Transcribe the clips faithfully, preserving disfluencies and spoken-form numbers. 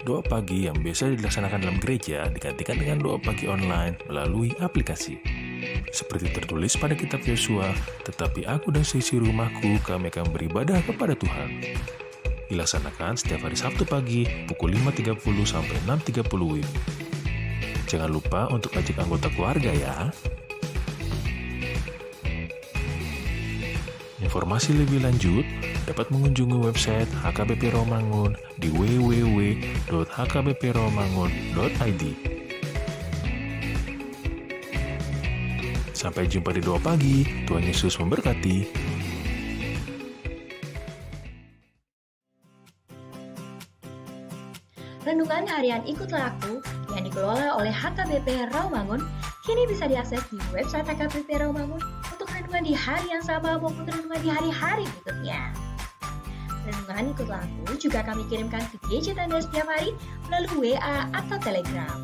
Doa pagi yang biasa dilaksanakan dalam gereja digantikan dengan doa pagi online melalui aplikasi. Seperti tertulis pada kitab Yosua, "Tetapi aku dan seisi rumahku, kami akan beribadah kepada Tuhan." Dilaksanakan setiap hari Sabtu pagi pukul lima tiga puluh sampai enam tiga puluh W I B. Jangan lupa untuk ajak anggota keluarga ya. Informasi lebih lanjut dapat mengunjungi website H K B P Rawamangun di w w w dot h k b p rawamangun dot i d. Sampai jumpa di Doa Pagi. Tuhan Yesus memberkati. Renungan Harian Ikutlah Aku yang dikelola oleh H K B P Rawamangun kini bisa diakses di website H K B P Rawamangun untuk renungan di hari yang sama maupun renungan di hari-hari berikutnya. Renungan Ikutlah Aku juga kami kirimkan via gadget Anda setiap hari melalui W A atau Telegram.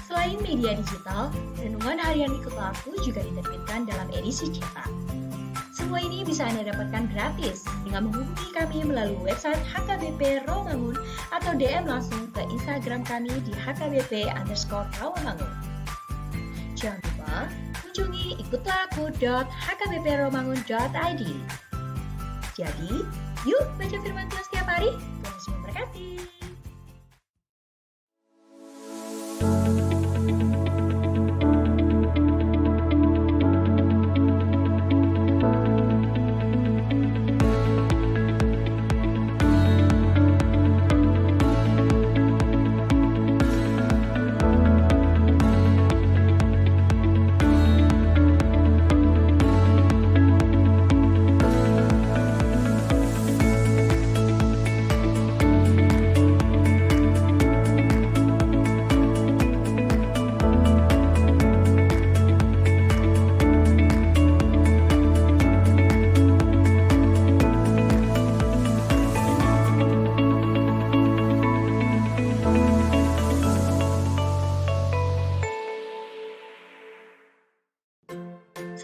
Selain media digital, Renungan Harian Ikutlah Aku juga diterbitkan dalam edisi cetak. Semua ini bisa Anda dapatkan gratis dengan menghubungi kami melalui website H K B P Rawamangun atau D M langsung ke Instagram kami di H K B P underscore Rawamangun. Jangan lupa kunjungi ikutlah aku dot h k b p rawamangun dot i d. Jadi, yuk baca firman Tuhan setiap hari. Tuhan Yesus memberkati.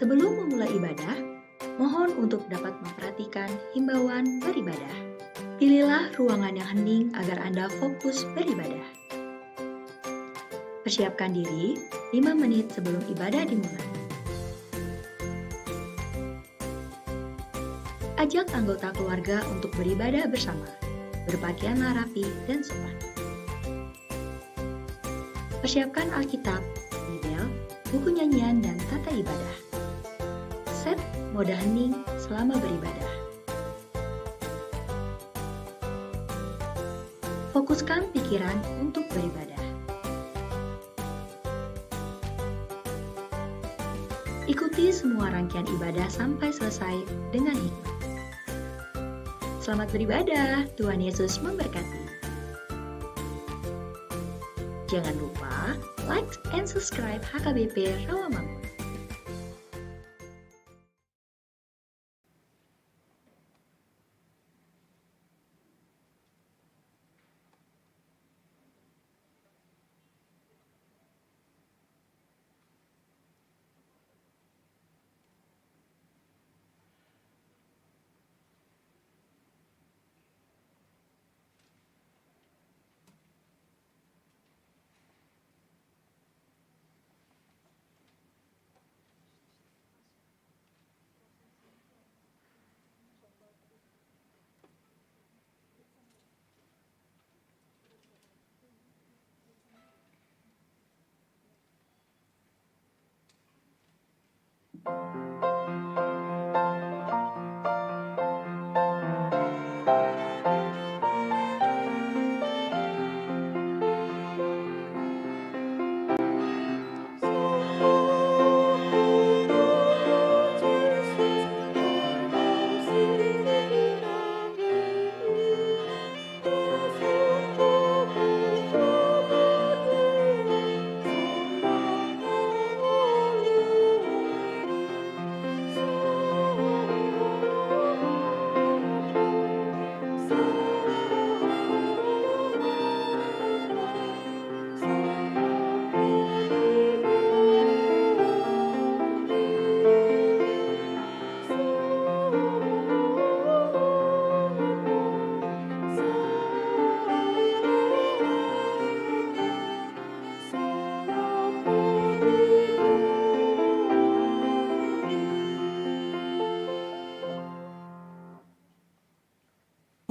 Sebelum memulai ibadah, mohon untuk dapat memperhatikan himbauan beribadah. Pilihlah ruangan yang hening agar Anda fokus beribadah. Persiapkan diri lima menit sebelum ibadah dimulai. Ajak anggota keluarga untuk beribadah bersama. Berpakaianlah rapi dan sopan. Persiapkan Alkitab, Bibel, buku nyanyian, dan tata ibadah. Set mode hening selama beribadah. Fokuskan pikiran untuk beribadah. Ikuti semua rangkaian ibadah sampai selesai dengan hikmat. Selamat beribadah, Tuhan Yesus memberkati. Jangan lupa like and subscribe H K B P Rawamangun.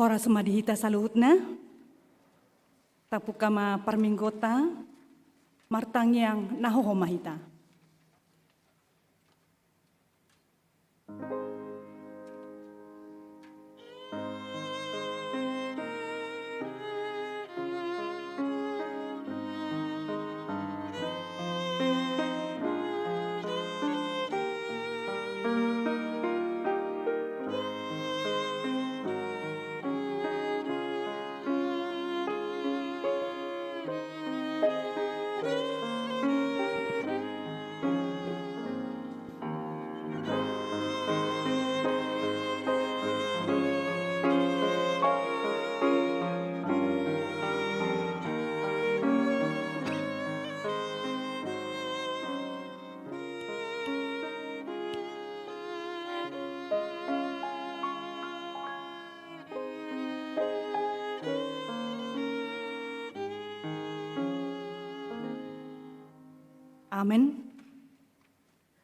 Horas ma di hita saluhutna. Tapungka ma parmingguonta. Martangiang na hohom ma hita. Amen.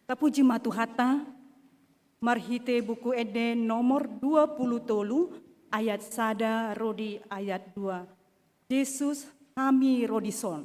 Tapuji ma Tuhanta, marhite Buku Ende nomor dua pulu tolu, ayat sada ro di ayat dua. Jesus, hami ro dison.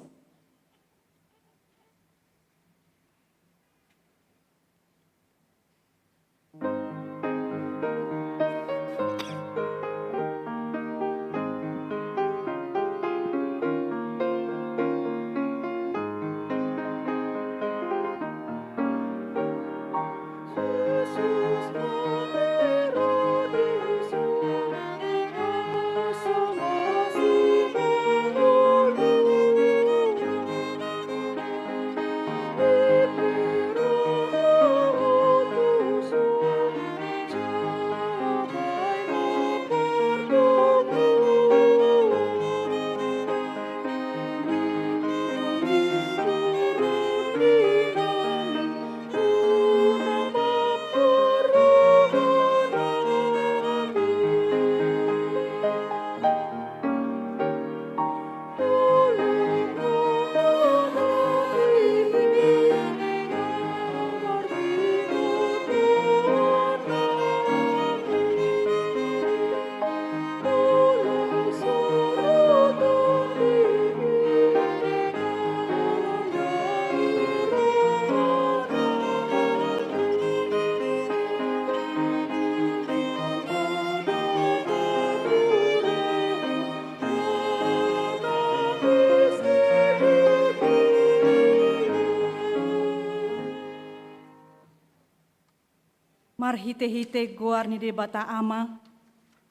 Marhitehite goar ni Debata Ama,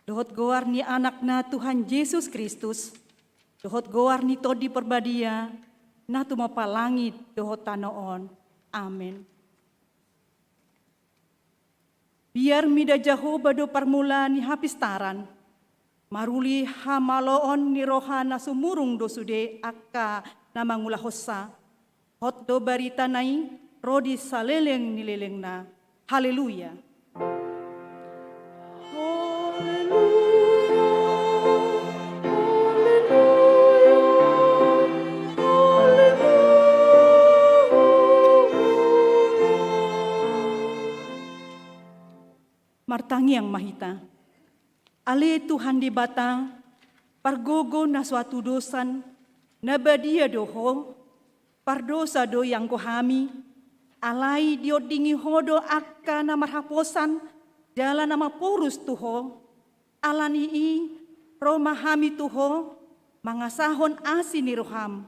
dohot goar ni Anakna Tuhan Jesus Kristus, dohot goar ni Tondi Parbadia, na tumompa langit dohot tano on. Amen. Biar mida Jahowa do parmulaan ni hapistaran, maruli hamaloon ni roha na sumurung do sude angka na mangulahonsa. Hot do baritana i ro di saleleng ni lelengna. Haleluya. Martangiang ma hita. Ale Tuhan Debata, pargogo na so hatudosan, na badia do Ho, pardosa do ianggo hami, alai diondingi Ho do angka na marhaposan, jala na mamporus tu Ho. Ala ni i, ro ma hami tu Ho, mangasahon asi ni roham.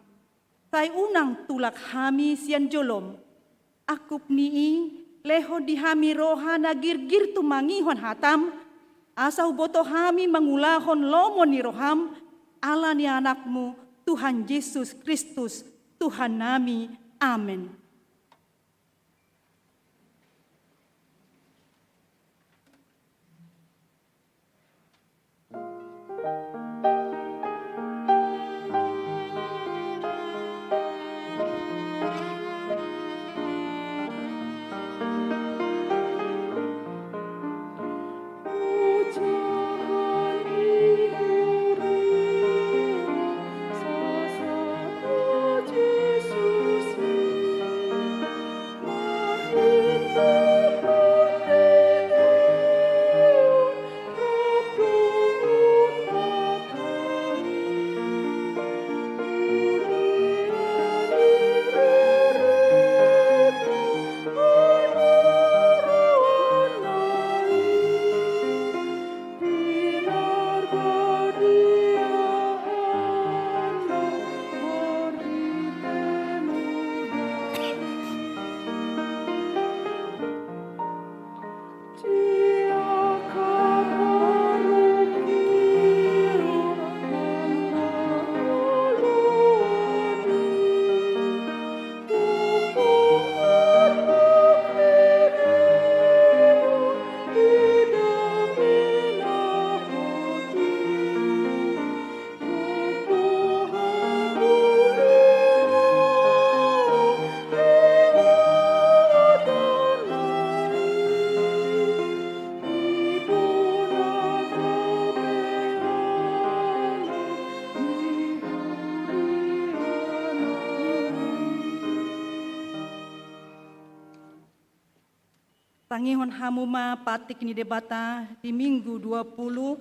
Sai unang tulak hami sian jolom. Angkup ni i, lehon di hami roha na girgir tumangihon hatam, asa huboto hami mangulahon lomo ni roham, ala ni Anakmu, Tuhan Jesus Kristus, Tuhannami. Amen. Tangihon hamu ma patik ni Debata di Minggu dua puluh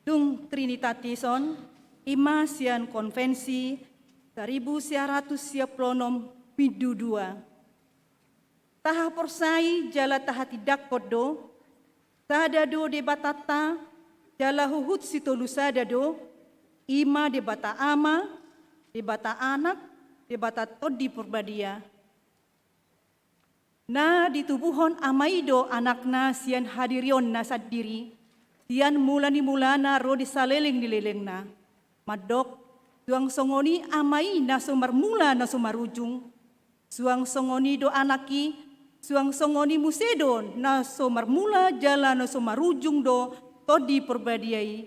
dung Trinitatis on, i ma sian Konvensi saribu sia ratus sia pulu onom, bindu dua. Tahaporsai jala tahatindangkon do, sada do Debatanta, jala huhut sitolu sada do, i ma Debata Ama, Debata Anak, Debata Tondi Porbadia. Na ditubuhon Ama i do Anakna sian hadirionna sandiri, sian mula ni mulana ro di saleleng ni lelengna. Mandok, suang songon i Ama i na so marmula na so marujung, suang songon i do Anak i, suang songon i muse do na so marmula jala na so marujung do Tondi Porbadia i,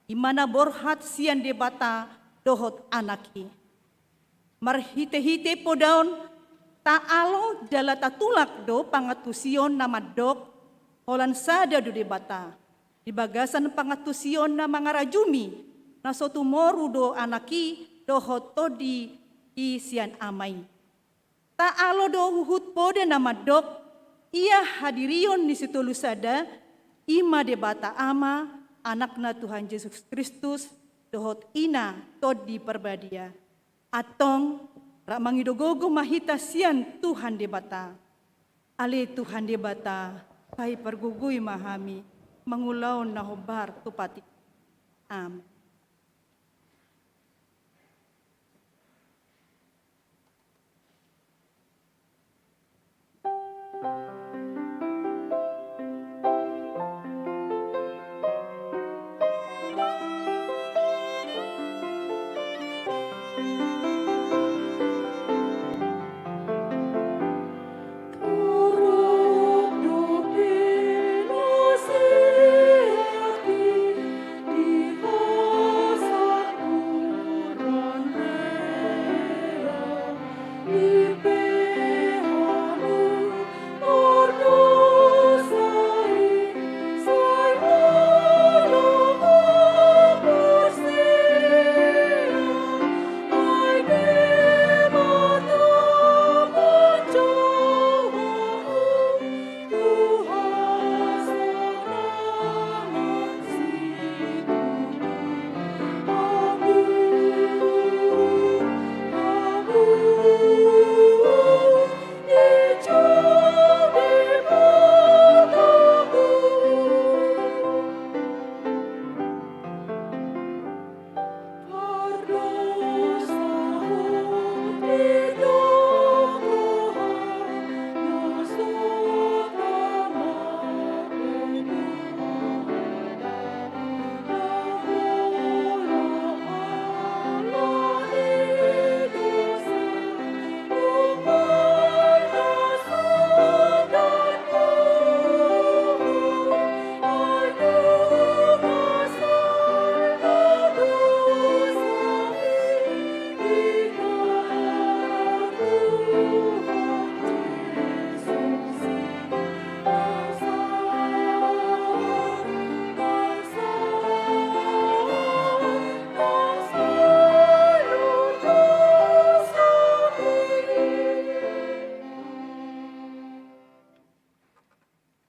i ma na borhat sian Debata dohot Anak i. Marhitehite poda on, taalo jala tatulak do pangantusion na mandok, holan sada do Debata. Di bagasan pangantusion na mangarajumi, na so tumoru do Anak i dohot Tondi i sian Ama i. Taalo do huhut poda na mandok, ia hadirion ni sitolu sada, i ma Debata Ama, Anakna Tuhan Jesus Kristus, dohot Ina Tondi Porbadia. Antong, rap mangido gogo ma hita sian Tuhan Debata. Ale Tuhan Debata, sai pargogoi ma hami mangulahon na hombar tu patik. Amen.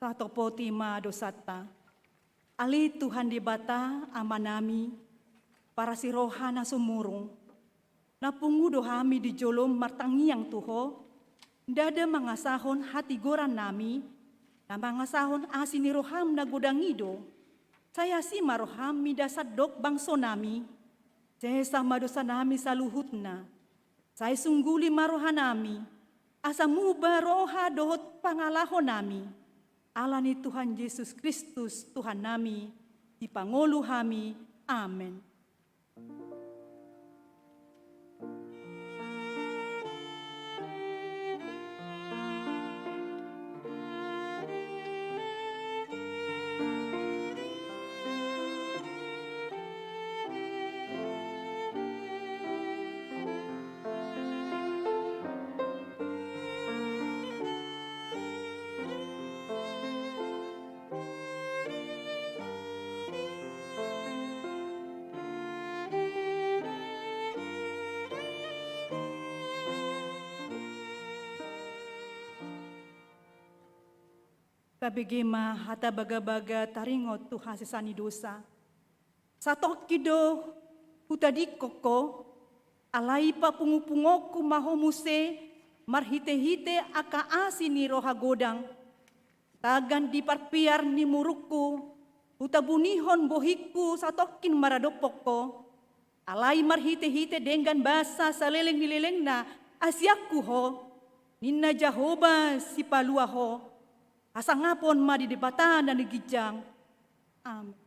Tatopoti ma dosanta. Ale Tuhan Debata, Amanami, parasi roha na sumurung, na pungu do hami di jolom martangiang tu Ho, ndada mangasahon hatigorannami, na mangasahon asi ni roham na godang i do. Sai asi ma roham mida sandok bangsonami. Sesa ma dosanami saluhutna. Sai sungguli ma rohanami, asa muba roha dohot pangalahonami. Ala ni Tuhan Jesus Kristus, Tuhannami, sipangolu hami. Amen. Tabege ma hata bagabaga taringot tu hasesaan ni dosa. Satongkin do hutadingkon ho, alai papungupungonku ma ho muse marhitehite angka asi ni roha godang. Tagan di parpiar ni murukku, hutabunihon bohingku satongkin maradophon ho. Alai marhitehite denggan basa saleleng ni lelengna, asianku ho, ninna Jahowa Sipalua ho. Hasangapon ma di Debata na ginjang. Amen.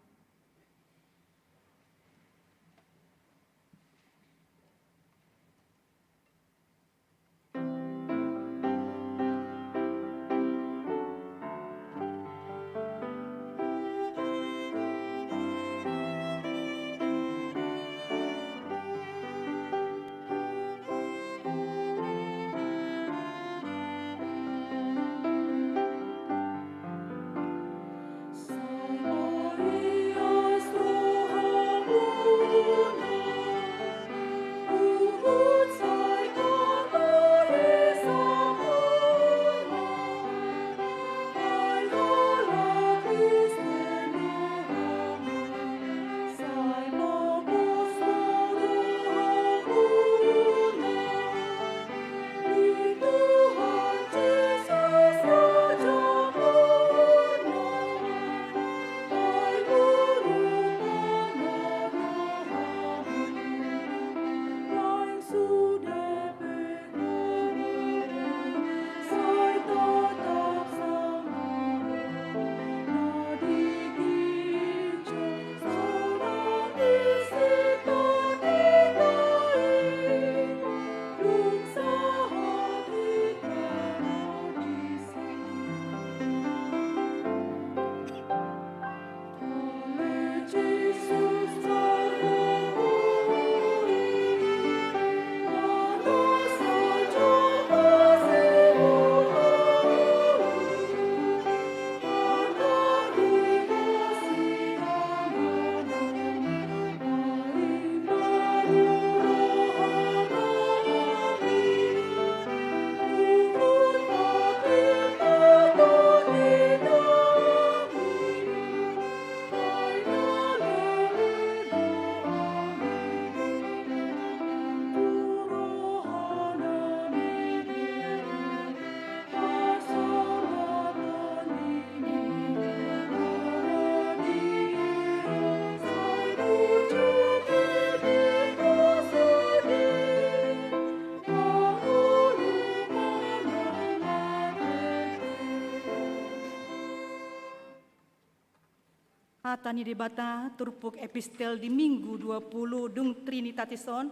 Hata ni Debata turpuk epistel di Minggu dua pulu dung Trinitatis on,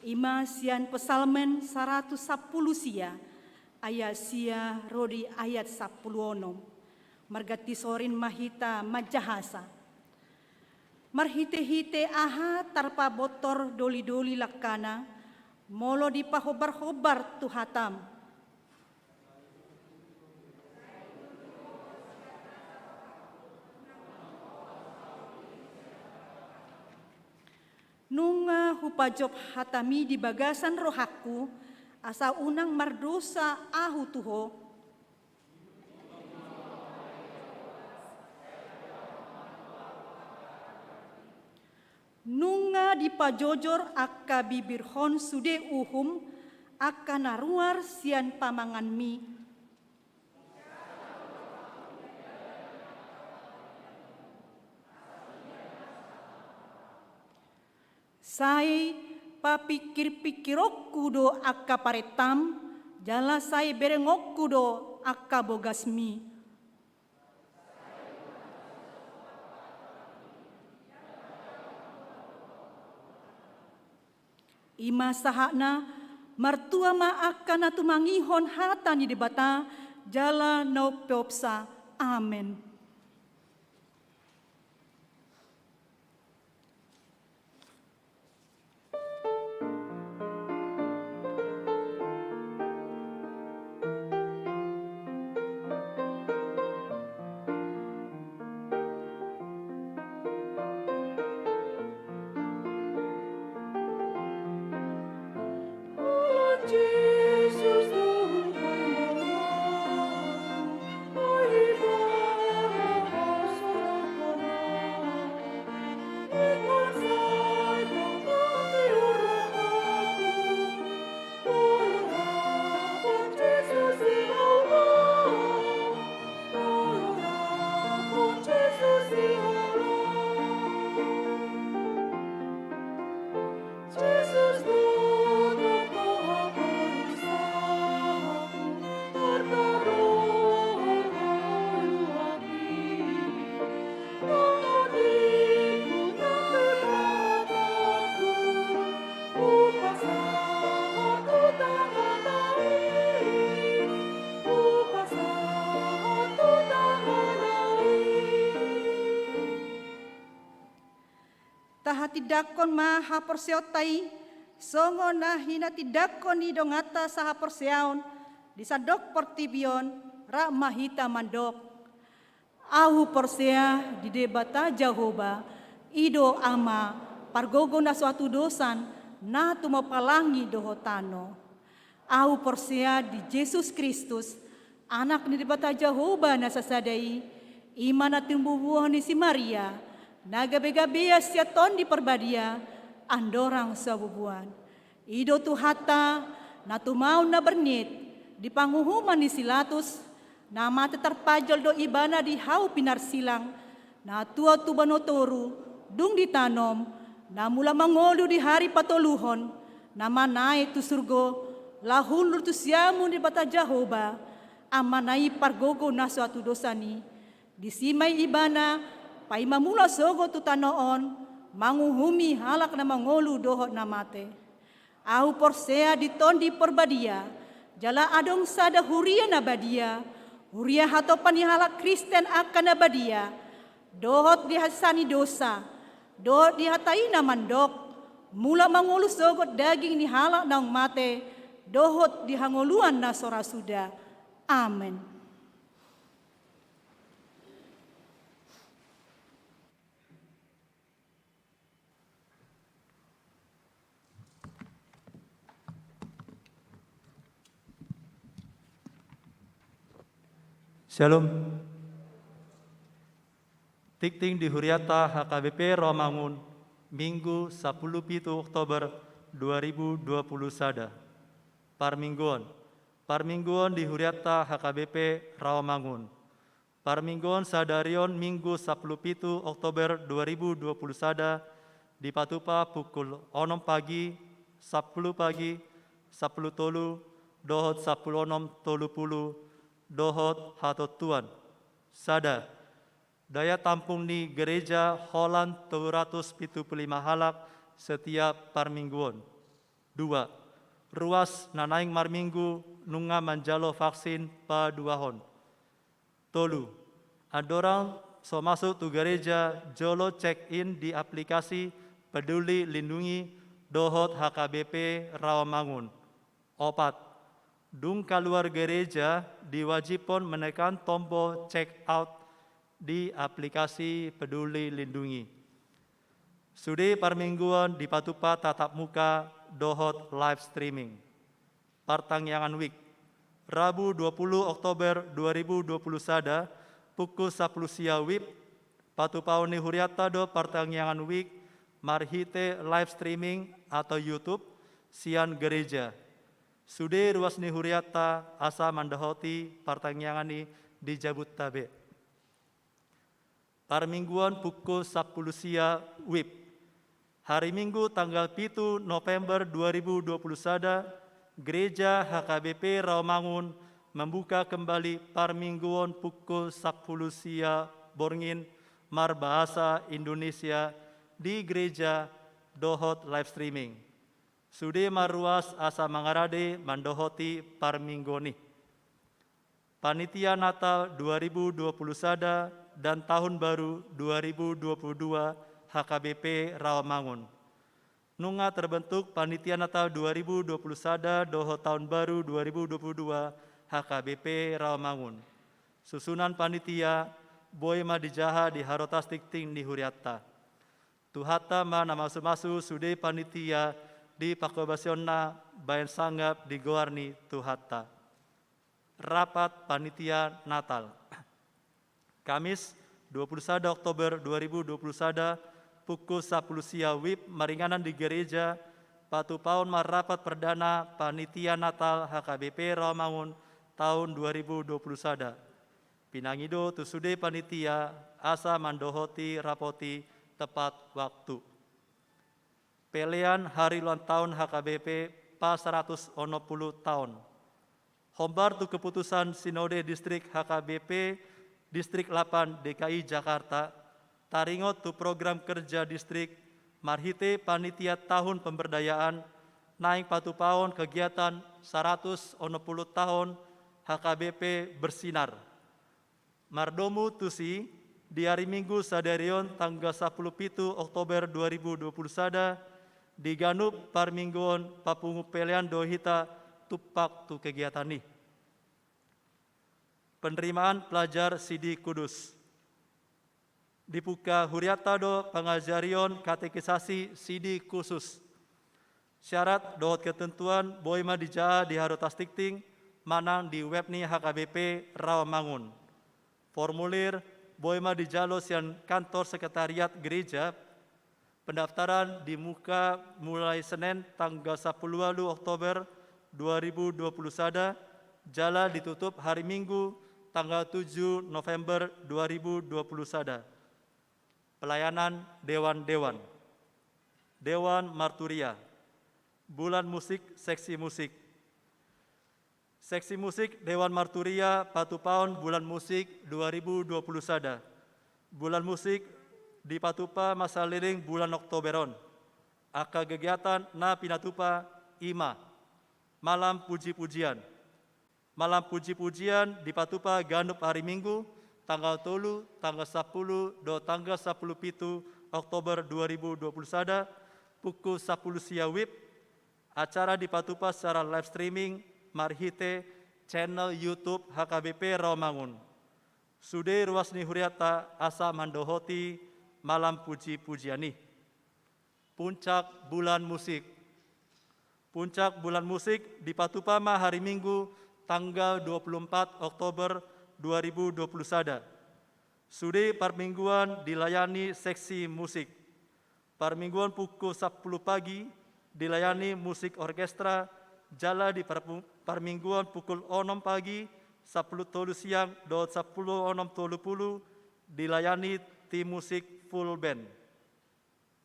i ma sian Psalmen saratus sampulu sia, ayat sia ro di ayat sampulu onom. Marganti sorin ma hita manjahasa. Marhitehite aha tarpabontor dolidoli langkana, molo dipahombarhombar tu hatam? Nunga hupajop hatami di bagasan rohangku, asa unang mardosa ahu tu ho. Nunga dipajojor angka bibirhon sude uhum, angka na ruar sian pamanganmi. Sai papingkirpingkironku do angka parentam, jala sai berengonku do angka bogasmi. I ma sahatna, martua ma angka na tumangihon hata ni Debata, jala na umpeopsa. Amen. Tahatindangkon ma haporseaonta i, songon na hinatindangkon ni donganta sahaporseaon di sandok portibi on, rap ma hita mandok: Ahu porsea di Debata Jahowa, i do Ama, pargogo na so hatudosan, na tumompa langit dohot tano. Ahu porsea di Jesus Kristus, Anak ni Debata Jahowa na sasada i, i ma na tinubuhon ni si Maria, na gabegabean sian Tondi Parbadia, andorang so bubuan. I do Tuhanta, na tumaon na bernit, di panguhuman ni si Latus, na mate tarpanjal do Ibana di hau pinarsilang, na tuat tu banua toru, dung ditanom, na mulak mangolu di ari patoluhon, na manaek tu surgo, laho hundul tu siamun ni Debata Jahowa, Amana i pargogo na so hatudosan i. Disi ma Ibana paima mulak sogot tu tano on, manguhumi halak na mangolu dohot na mate. Ahu porsea di Tondi Parbadia, jala adong sada huria na badia, huria hatopan ni halak Kristen angka na badia, dohot di hasesaan ni dosa, dohot di hata i na mandok: Mulak mangolu sogot daging ni halak naung mate, dohot di hangoluan na so ra suda. Amen. Shalom. Tingting di huriata H K B P Rawamangun, Minggu sampulu pitu Oktober dua ribu dua puluh sada. Parmingguon. Parmingguon di huriata H K B P Rawamangun. Parmingguon sadari on, Minggu sampulu pitu Oktober dua ribu dua puluh sada, dipatupa pukul onom pagi, sampulu pagi, sampulu tolu, dohot sampulu onom tolu pulu, dohot hatontuan. Sada, daya tampung ni gereja holan tolu ratus pitu pulu lima halak setiap parmingguon. Dua, ruas na naeng marminggu nunga manjalo vaksin paduahon. Tolu, andorang so masuk tu gareja, jolo check in di aplikasi Peduli Lindungi dohot H K B P Rawamangun. Opat, dung kaluar gereja, diwajibhon menekan tombol check out di aplikasi Peduli Lindungi. Sude parmingguon dipatupa tatap muka dohot live streaming. Partangiangan WIB. Rabu dua puluh Oktober dua ribu dua puluh sada, pukul sampulu sia WIB, patupaon ni huriata do partangiangan WIB marhite live streaming atau YouTube sian gereja. Sude ruas ni huriata asa mandohoti partangiangan i di jabunta be. Parmingguon pukul sampulu sia WIB. Hari Minggu tanggal pitu November dua ribu dua puluh sada, Gereja H K B P Rawamangun membuka kembali parmingguon pukul sampulu sia borngin marbahasa Indonesia di gereja dohot live streaming. Sude ma ruas asa mangarade mandohoti parmingguon i. Panitia Natal dua ribu dua puluh sada dan Tahun Baru dua ribu dua puluh dua H K B P Rawamangun. Nunga terbentuk Panitia Natal dua ribu dua puluh sada dohot Tahun Baru dua ribu dua puluh dua H K B P Rawamangun. Susunan panitia, boi ma dijaha di harotas tingting ni huriata. Tuhanta ma na mamasu-masu sude panitia di pangkobasionna baen sangap di goar ni Tuhanta. Rapat Panitia Natal. Kamis, dua puluh sada Oktober dua ribu dua puluh sada, pukul sampulu sia WIB maringanan di gereja, patupaon ma rapat perdana Panitia Natal H K B P Rawamangun tahun dua ribu dua puluh sada. Pinangido tu sude panitia asa mandohoti rapot i tepat waktu. Pelean hari ulang tahun H K B P pa saratus onom pulu taon. Hombar tu keputusan Sinode Distrik H K B P Distrik lapan D K I Jakarta, taringot tu program kerja distrik marhite panitia tahun pemberdayaan, naeng patupaon kegiatan saratus onom pulu taon H K B P Bersinar. Mardomu tusi, Di ari Minggu sadari on tanggal sampulu pitu Oktober dua ribu dua puluh sada, di ganup parmingguon papungu pelean do hita tumpak tu kegiatan i. Penerimaan pelajar Sidi Kudus. Dibuka hurianta do pangajarion katekisasi Sidi Khusus. Syarat dohot ketentuan boi ma dijalo di Harotas Tingting manang di web ni H K B P Rawamangun. Formulir boi ma dijalo sian kantor sekretariat gereja. Pendaftaran dibuka mulai Senin tanggal sampulu ualu Oktober dua ribu dua puluh sada, jala ditutup hari Minggu tanggal tujuh November dua ribu dua puluh sada. Pelayanan dewan-dewan. Dewan Marturia. Bulan musik, seksi musik. Seksi musik Dewan Marturia patupaon bulan musik dua ribu dua puluh sada. Bulan musik dipatupa ma saleleng bulan Oktober on. Angka kegiatan na pinatupa i ma: malam puji-pujian. Malam puji-pujian dipatupa ganup ari Minggu, tanggal tolu, tanggal sampulu, dohot tanggal sampulu pitu Oktober dua ribu dua puluh sada, pukul sampulu sia wib. Acara dipatupa secara live streaming marhite channel YouTube H K B P Rawamangun. Sude ruas ni hurianta asa mandohoti malam puji-pujian i. Puncak bulan musik. Puncak bulan musik dipatupa ma hari Minggu tanggal dua puluh empat Oktober dua ribu dua puluh sada. Sude parmingguan dilayani seksi musik. Parmingguan pukul sampulu pagi dilayani musik orkestra, jala di parpu-, parmingguan pukul onom pagi, sampulu tolu siang, dohot sampulu onom tolu pulu dilayani tim musik full band.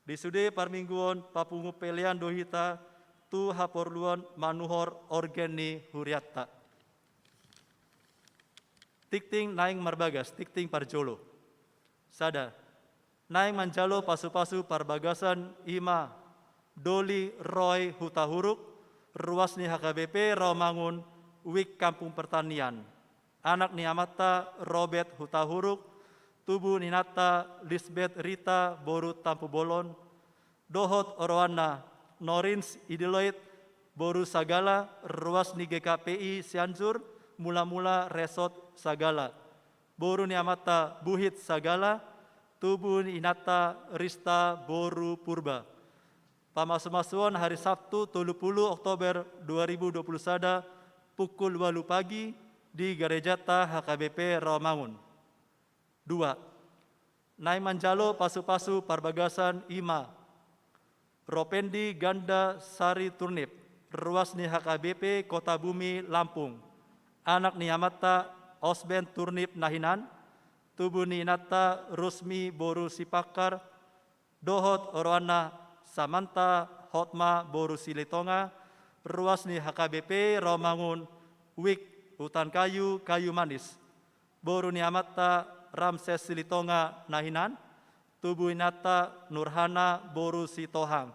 Di sude parmingguon papungu pelean do hita tu haporluan manuhor orgen ni hurianta. Tingting naeng marbagas, tingting parjolo. Sada. Naeng manjalo pasu-pasu parbagasan i ma Doli Roy Hutahuruk, ruas ni H K B P Rawamangun, Wik Kampung Pertanian. Anak ni amanta Robert Hutahuruk, tubu ni inanta Lisbeth Rita boru Tampubolon, dohot oroanna Norins Idiloit boru Sagala, ruas ni G K P I Sianjur, mula-mula Resort Sagala. Boru ni amanta Buhit Sagala, tubu ni inanta Rista boru Purba. Pamasu-masuon hari Sabtu tolu pulu Oktober dua ribu dua puluh sada pukul ualu pagi di garejanta H K B P Rawamangun. Dua. Naeng manjalo pasu-pasu parbagasan i ma Ropendi Ganda Sari Turnip, ruas ni H K B P Kota Bumi Lampung. Anak ni amanta Osben Turnip na hinan, tubu ni inanta Rusmi boru Sipakkar, dohot oroanna Samanta Hotma boru Silitonga, ruas ni H K B P Rawamangun, Wik Hutan Kayu, Kayu Manis. Boru ni amanta Ramses Silitonga na hinan, tubu inanta Nurhana boru Sitohang.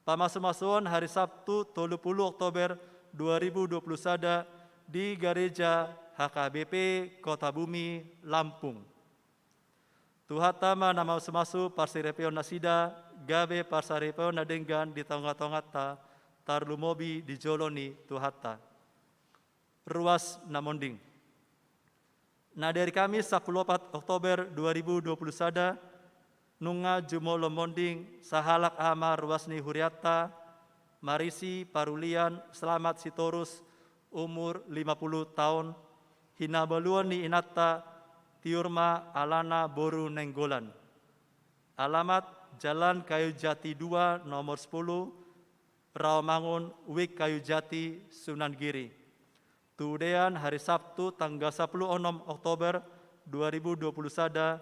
Pamasu-masuon hari Sabtu tolu pulu Oktober dua ribu dua puluh sada di Gareja H K B P Kota Bumi, Lampung. Tuhanta ma na mamasu-masu parsaripeon nasida, gabe parsaripeon na denggan di tonga-tonganta, tarlumobi di jolo ni Tuhanta. Ruas na monding. Na di ari Kamis sampulu opat Oktober dua ribu dua puluh sada, nunga jumolo monding sahalak ama ruas ni hurianta, marisi parulian Selamat Sitorus, umur lima puluh taon, hinabaluon ni inanta Tiur ma Alana boru Nainggolan. Alamat Jalan Kayu Jati dua nomor sepuluh, Rawamangun, Wik Kayu Jati, Sunan Giri. Tudean hari Sabtu tanggal sampulu onom Oktober dua ribu dua puluh sada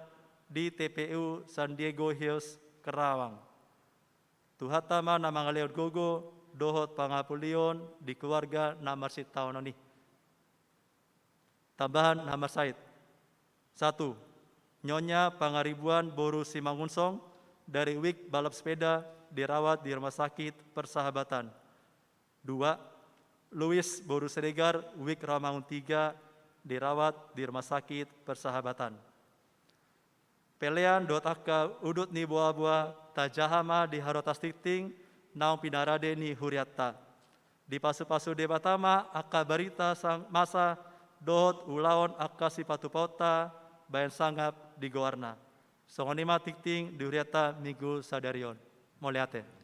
di T P U San Diego Hills, Kerawang. Tuhanta ma na mangalehon gogo dohot pangapulion di keluarga na marsitaonon i. Tambahan na marsahit. Satu. Nyonya Pangaribuan boru Simangunsong dari Wik Balap Sepeda dirawat di Rumah Sakit Persahabatan. Dua. Luis boru Siregar, Wik Rawamangun tiga, dirawat di Rumah Sakit Persahabatan. Pelean dohot angka udut ni boaboa tajaha ma di harotas tingting naung pinarade ni hurianta. Dipasupasu Debata ma angka barita sang masa dohot ulaon angka sipatupaonta bahen sangap di goarna. Songon i ma tingting di hurianta Minggu sadari on. Mauliate.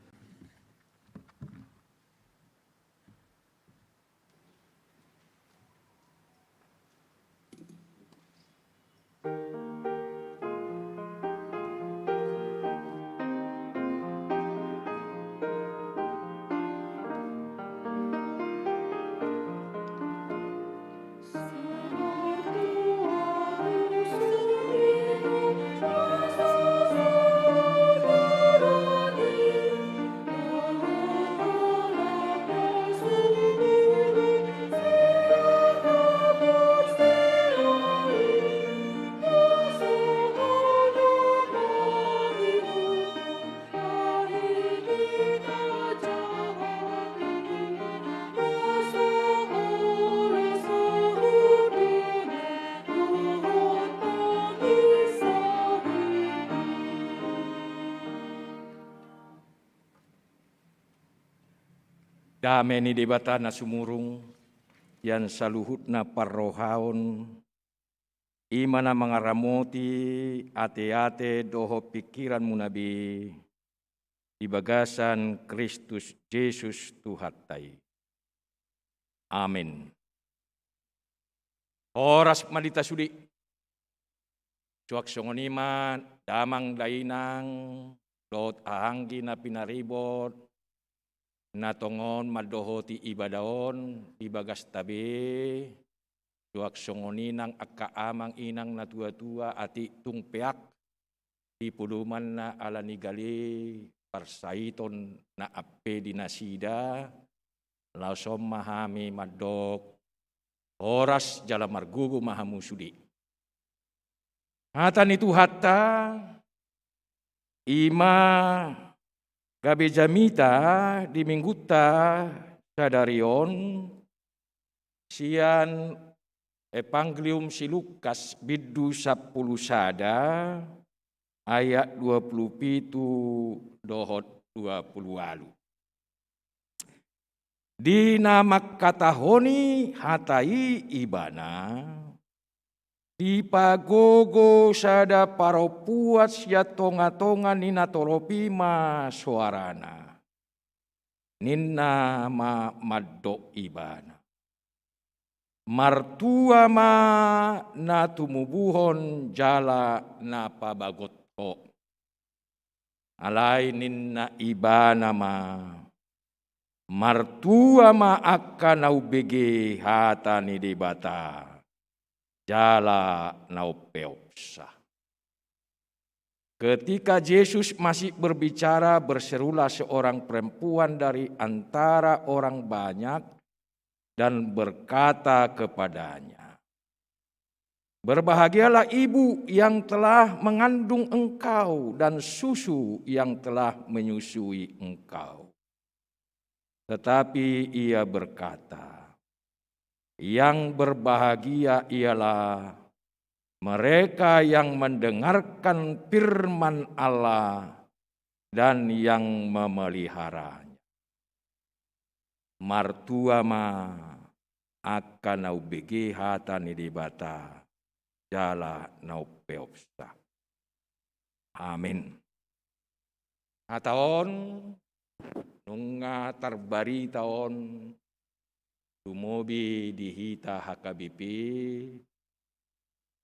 Dame ni Debata na sumurung sian saluhutna parrohaon, i ma na mangaramoti ateate dohot pingkiranmuna be di bagasan Kristus Jesus Tuhanta i. Amen. Horas ma di hita sude. Suang songon i ma damang dainang dohot hahaanggi na pinaribot, na tongon mandohoti ibadah on di bagasta be, suang songon i nang angka amang inang na tuatua atik tung peak di podomanna ala ni gale parsaiton na ampe di nasida, laos on ma hami mandok, horas jala margogo ma hamu sude. Hata ni Tuhanta, i ma gabe jamita di Minggunta sadari on, sian Evangelium si Lukas bindu sampulu sada ayat dua pulu pitu dohot dua pulu ualu. Di na mangkatahoni hata i ibana, dipagogo sada parompuan sian tongatonga ni natorop i ma soarana. Ninna ma mandok ibana: Martua ma na tumubuhon jala na pabagot ho. Alai ninna ibana ma: Martua ma angka na umbege hata ni Debata jala na umpeopsa. Ketika Jesus masih berbicara, berserulah seorang perempuan dari antara orang banyak dan berkata kepadanya, "Berbahagialah ibu yang telah mengandung engkau dan susu yang telah menyusui engkau." Tetapi ia berkata, "Yang berbahagia ialah mereka yang mendengarkan firman Allah dan yang memeliharanya." Martua ma angka na umbege hata ni Debata jala na umpeopsa. Amen. Hata on nunga tarbarita on lumobi di hita H K B P,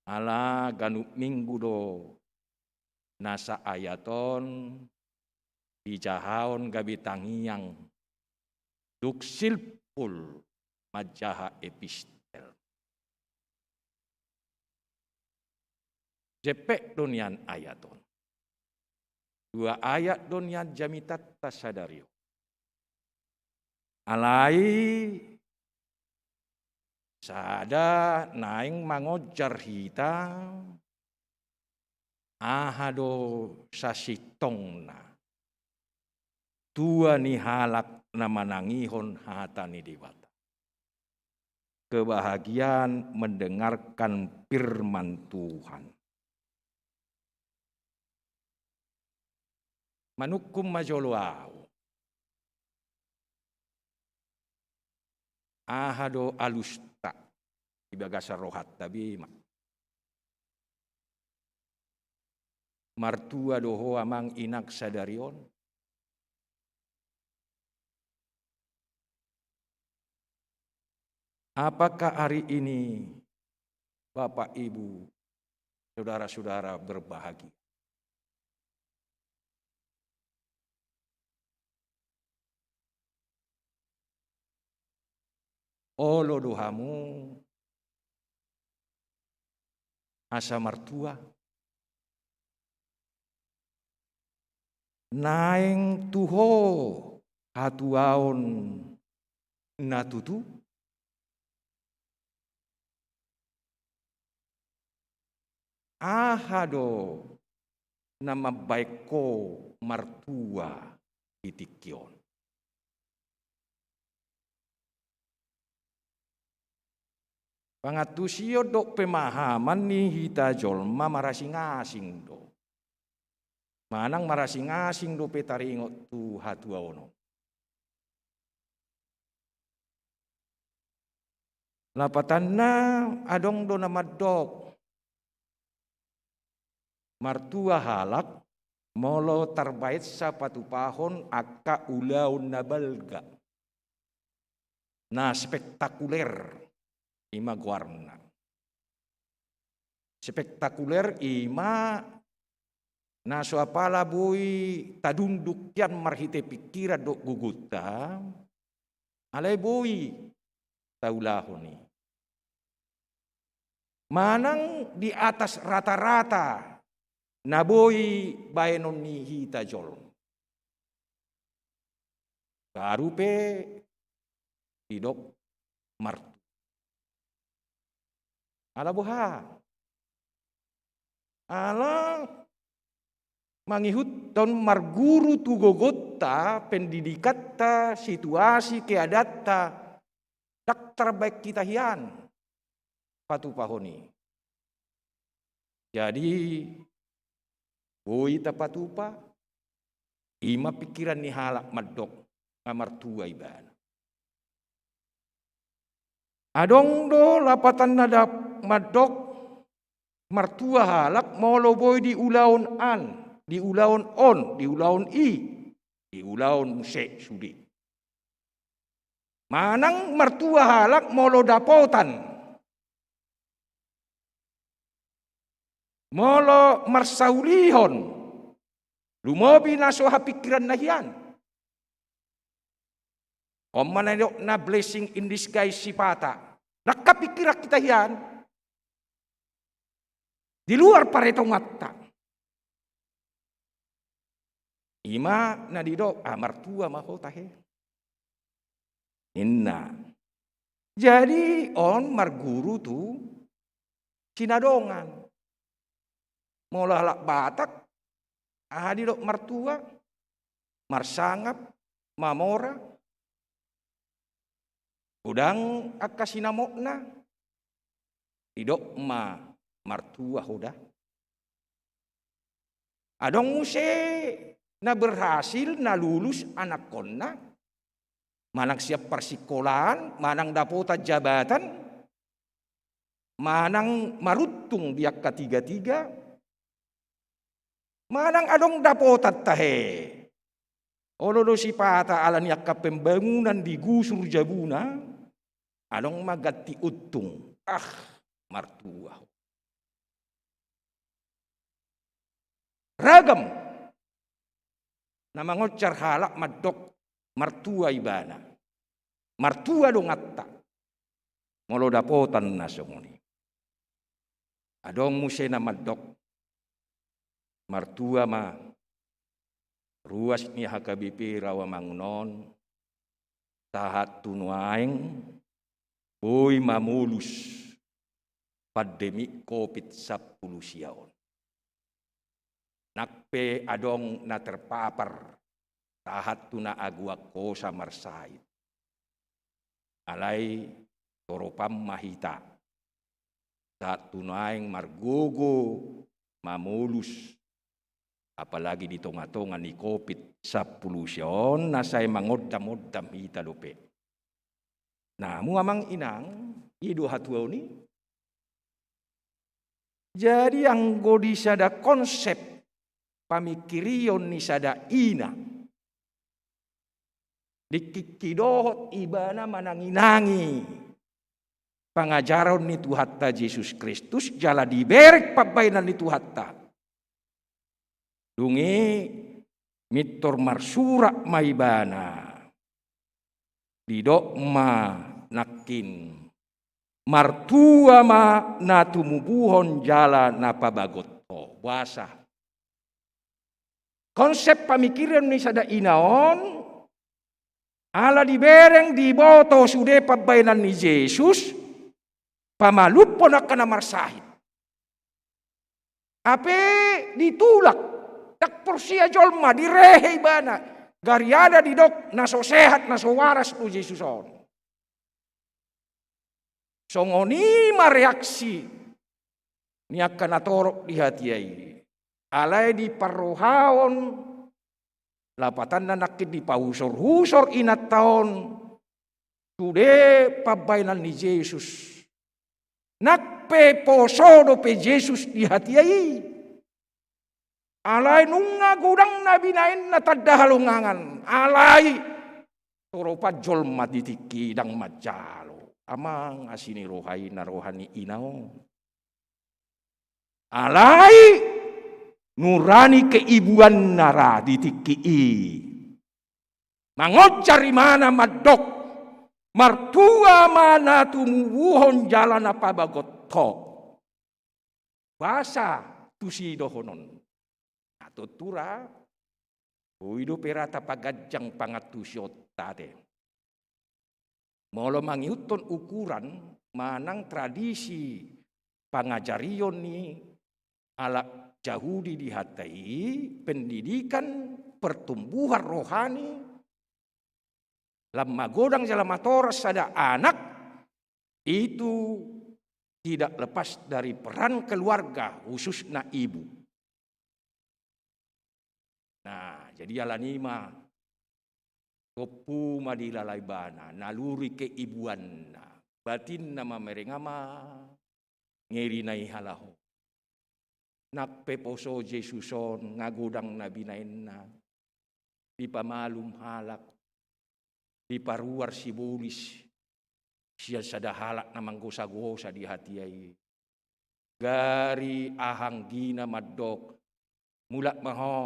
ala ganup minggu do nasa ayat on dijahahon gabe tangiang, dung silpul manjaha epistel. Jempek do nian ayat on. Dua ayat do nian jamitanta sadari on. Alai sada naeng mangonjar hita, aha do sasintongna tua ni halak na manangihon hata ni Debata. Kebahagiaan mendengarkan firman Tuhan. Manungkun ma jolo ahu. Aha do alusta di bagasan rohanta be ma. Martua do ho amang inang sadari on? Apakah hari ini Bapak, Ibu, saudara-saudara berbahagia? Olo do hamu asa martua? Naeng tu ho hatuaon na tutu? Aha do na mambahen ho martua di tingki on? Pangantusion dohot pemahaman ni hita jolma marasing-asing do. Manang marasing-asing dope taringot tu hatuaon on. Lapatanna adong do na mandok, martua halak molo tarbahensa patupahon angka ulaon na balga, na spektakuler, i ma goarna. Spektakuler i ma na so apala boi tadunduk hian marhite pingkiran dohot gogonta, alai boi taulahon i. Manang di atas rata-rata na boi baenon ni hita jolma. Baru pe didok martua. Ala boha? Ala mangihuthon marguru tu gogonta, pendidikanta, situasi, keadaanta, ndang tarbahen hita hian patupahon i. Jadi, boi tapatupa, i ma pingkiran ni halak mandok nga martua ibana. Adong do lapatanna da-, mandok, martua halak molo boi di ulaon an, di ulaon on, di ulaon i, di ulaon muse sude. Manang martua halak molo dapotan, molo marsaulihon, lumobi na so hapingkiranna hian. On ma na nidokna blessing in disguise sipata. Ndang hapingkiran hita hian. Di luar paretonganta. I ma na didok, ah, martua ma ho tahe, ninna. Jadi on marguru tu sinadongan. Molo halak Batak, aha didok martua? Marsangap, mamora. Godang angka sinamotna, didok ma martua ho da. Adong muse na berhasil, na lulus anakkonna, manang sian parsikolaan, manang dapotan jabatan, manang maruntung di angka tiga-tiga, manang adong dapotan tahe. Olo do sipata ala ni angka pembangunan digusur jabuna, adong ma ganti untung. Ah, martua ho. Ragam na mangonjar halak mandok martua ibana. Martua donganta molo dapotan na songon i. Adong muse na mandok, martua ma ruas ni H K B P Rawamangun on, sahat tu nuaeng boi mamolus pandemi covid sampulu sia on. Nang pe adong na terpapar, sahat tu na agoan hosa marsahit. Alai toropan ma hita, sahat tu nuaeng margogo mamolus Apalagi di tonga-tonga ni covid sampulu sia on, na sai mangondam-ondam hita dope. Namu amang inang, i do hatuaon i. Jadi anggo di sada konsep pamingkirion ni sada ina, dikiki dohot ibana manangi-nangi pangajaron ni Tuhanta Jesus Kristus jala dibereng pambahenan ni Tuhanta. Dung i mintor marsurat ma ibana. Didok ma nangkin, martua ma na tumubuhon jala na pabagot ho. Boasa? Konsep pamingkirion ni sada ina on, ala dibereng diboto sude pambahenan ni Jesus, pamalumhon angka na marsahit. Hape ditulak, ndang porsea jolma, direhe ibana. Gariada didok na so sehat, na so waras do Jesus on. Songon i ma reaksi ni angka na torop di hatiha i. Alai diparrohahon, lapatanna nangkin dipahusor-husor inanta on sude pambahenan ni Jesus. Nang pe poso dope Jesus di hatiha i. Alai nunga godang na binahenna tanda halongangan. Alai toropan jolma di tingki i ndang manjalo. Amang, asi ni roha i na roha ni ina on. Alai nurani keibuanna ra di tingki i. Mangonjar ibana mandok, martua ma na tumubuhon jala na pabagot ho. Boasa tusi dohonon? Na tontu ra, boi dope ra tapaganjang pangantusionta ate. Molo mangihuthon ukuran manang tradisi pangajarion ni halak Jahudi di hata i, pendidikan pertumbuhan rohani, lam magodang jala matoras sada anak, itu tidak lepas dari peran keluarga, khususna ibu. Nah, jadi alani i ma, tompu ma dilala ibana, naluri keibuanna, batinna mamereng ama, ngeri na i halaho. Nang pe poso Jesus on, nga godang na binahenna, dipamalum halak, diparuar sibolis sian sada halak na manggosa-gosa di hatiha i. Gari ahanggina mandok, mulak ma ho,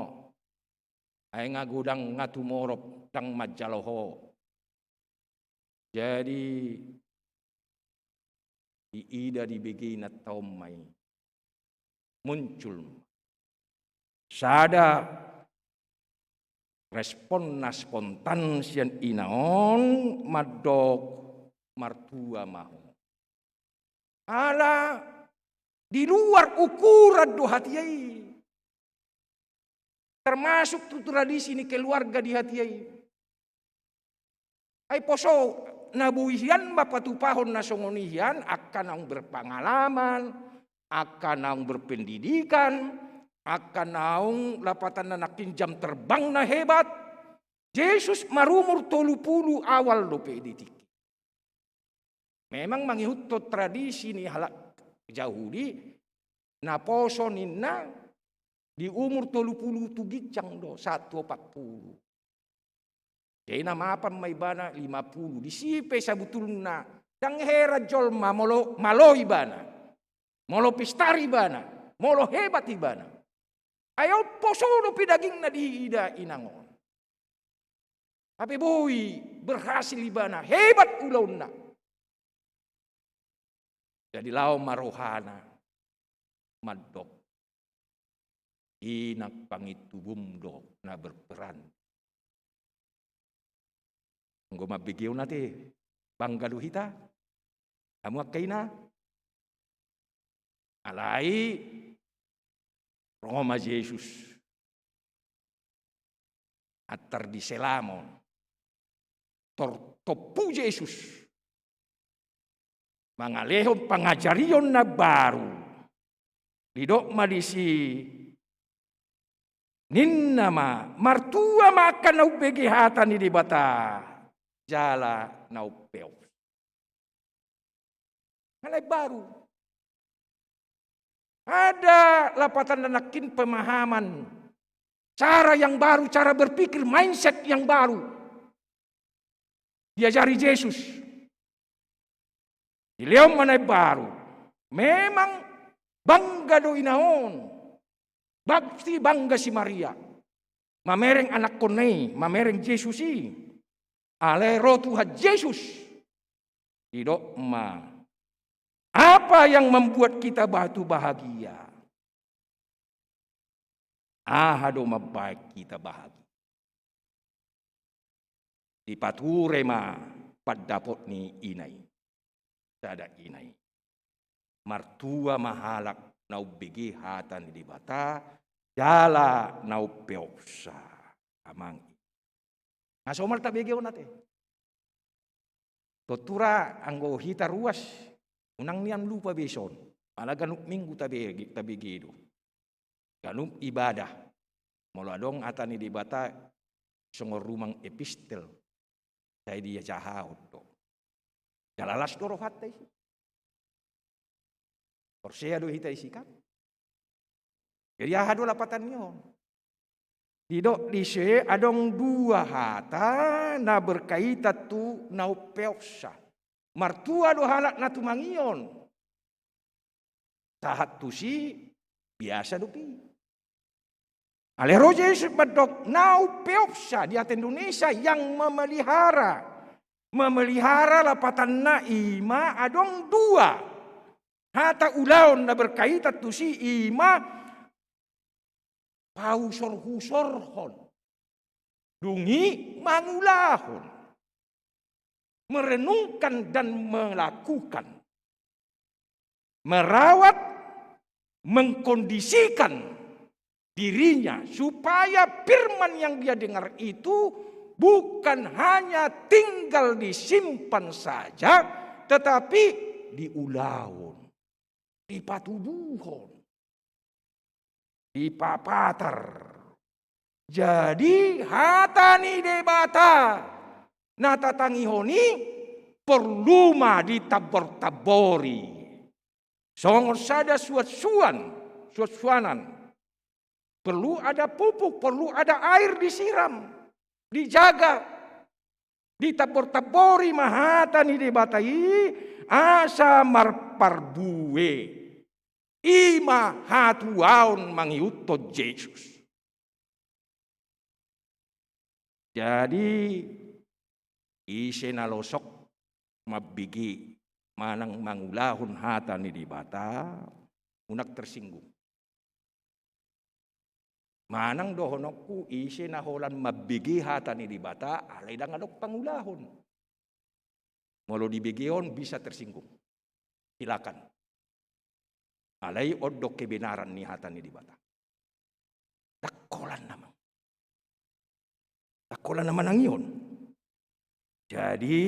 ai nga godang nga tumorop ndang manjalo ho. Jadi diida dibege inanta on ma i. Muncul sada respon na spontan sian ina on mandok, martua ma ho. Ala di luar ukuran do hatiha i. Termasuk tu tradisi ni keluarga di hatiha i. Ai poso na boi hian ma patupahon na songon i hian, angka naung berpengalaman, angka naung berpendidikan, angka naung lapatanna nangkin jam terbangna hebat. Jesus marumur tolu pulu awal dope di tingki. Memang mangihuthon tradisi ni halak Jahudi, na poso ninna di umur tolu pulu tu ginjang do, sahat tu opat pulu. Jadi na mapan ma ibana lima pulu. Disi pe sabutulna ndang heran jolma molo malo ibana, molo pistar ibana, molo hebat ibana. Ai on poso dope dagingna diida inang on. Hape boi berhasil ibana, hebat ulaonna. Jadi laho ma rohana mandok, inang, pangintubum do na berperan. Anggo mambege on ate, bangga do hita. Hamu angka ina. Alai ro ma Jesus. Antar di selamon. Tor-, tompu Jesus mangalehon pangajarion na baru. Didok ma disi, Ninna ma, martua ma angka na umbege hata ni Debata jala na umpeopsa. Hal na imbaru. Ada lapatanna nangkin pemahaman, cara yang baru, cara berpikir, mindset yang baru. Diajari Jesus. Dilehon ma na imbaru. Memang bangga do ina on. Pasti bangga si Maria mamereng anakkonna i, mamereng Jesus i. Alai ro Tuhan Jesus, didok ma, apa yang membuat kita batu bahagia? Aha do mambahen hita bahagia? Dipature ma pandapot ni ina i. Sada ina i. Martua ma halak na umbege hata ni Debata jala na umpeopsa. Amang i. Nga somal tabege on ate. Tontu ra anggo hita ruas, unang nian lupa be ison. Pala ganup minggu tabege, tabege do. Ganup ibadah. Molo adong hata ni Debata songon rumang epistel, sai diajahahon do. Jala las do rohanta isi. Porsea do hita isi kan? Jadi aha do lapatan ni on? Didok disi adong dua hata na berkaitan tu na umpeopsa. Martua do halak na tumangion. Sahat tusi biasa dope i. Alai ro Jesus mandok na umpeopsa di hata Indonesia yang memelihara. Memelihara lapatanna i ma adong dua. Hata ulaon na berkaitan tusi i ma pahusorhusorhon. Dung i mangulahon. Merenungkan dan melakukan. Merawat, mengkondisikan dirinya supaya firman yang dia dengar itu bukan hanya tinggal disimpan saja, tetapi diulahon, dipatubuhon, dipapatar. Jadi hata ni Debata na tatangihon i porlu ma ditambor-tambori. Songon sada suansuan, suansuanan. Perlu ada pupuk, perlu ada air disiram, dijaga, ditambor-tambori ma hata ni Debata i asa marparbue. I ma hatuaon mangihuthon Jesus. Jadi ise na losok mambege manang mangulahon hata ni Debata, unang tersinggung. Manang dohononku ise na holan mambege hata ni Debata alai ndang adong pangulahon. Molo dibege on bisa tersinggung. Silakan. Alai on do kebenaran ni hata ni Debata. Ndang holan na mang-, ndang holan na manangion. Jadi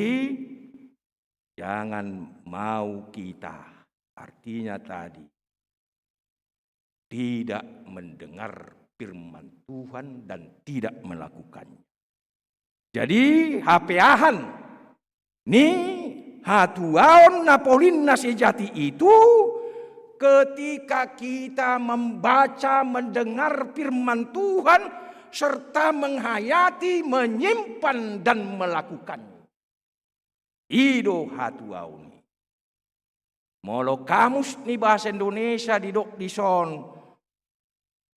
jangan mau kita, artinya tadi, tidak mendengar firman Tuhan dan tidak melakukannya. Jadi hapeahan ni hatuaon na polin na sejati itu ketika kita membaca, mendengar firman Tuhan serta menghayati, menyimpan dan melakukannya. I do hatuaon i. Molo kamus ni bahasa Indonesia didok dison,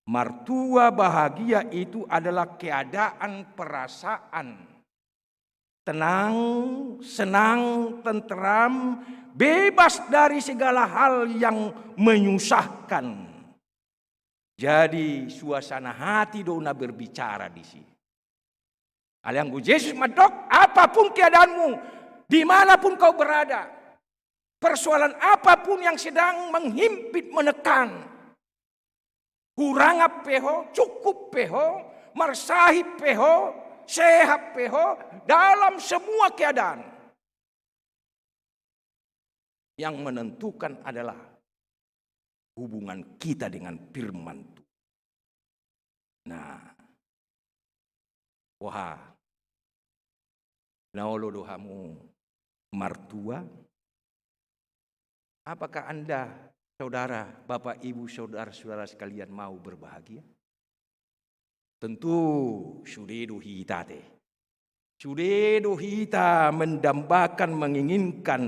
martua bahagia itu adalah keadaan perasaan tenang, senang, tenteram, bebas dari segala hal yang menyusahkan. Jadi suasana hati do na berbicara disi. Alai anggo Jesus mandok, apapun keadaanmu, dimanapun kau berada, persoalan apapun yang sedang menghimpit, menekan, hurangap pe ho, cukup pe ho, marsahit pe ho, sehat pe ho, dalam semua keadaan, yang menentukan adalah hubungan kita dengan firman Tuhan. Nah, Wah, na olo do hamu martua? Apakah Anda, saudara, Bapak, Ibu, saudara-saudara sekalian, mau berbahagia? Tentu sude do hita, ate. Sude do hita mendambakan, menginginkan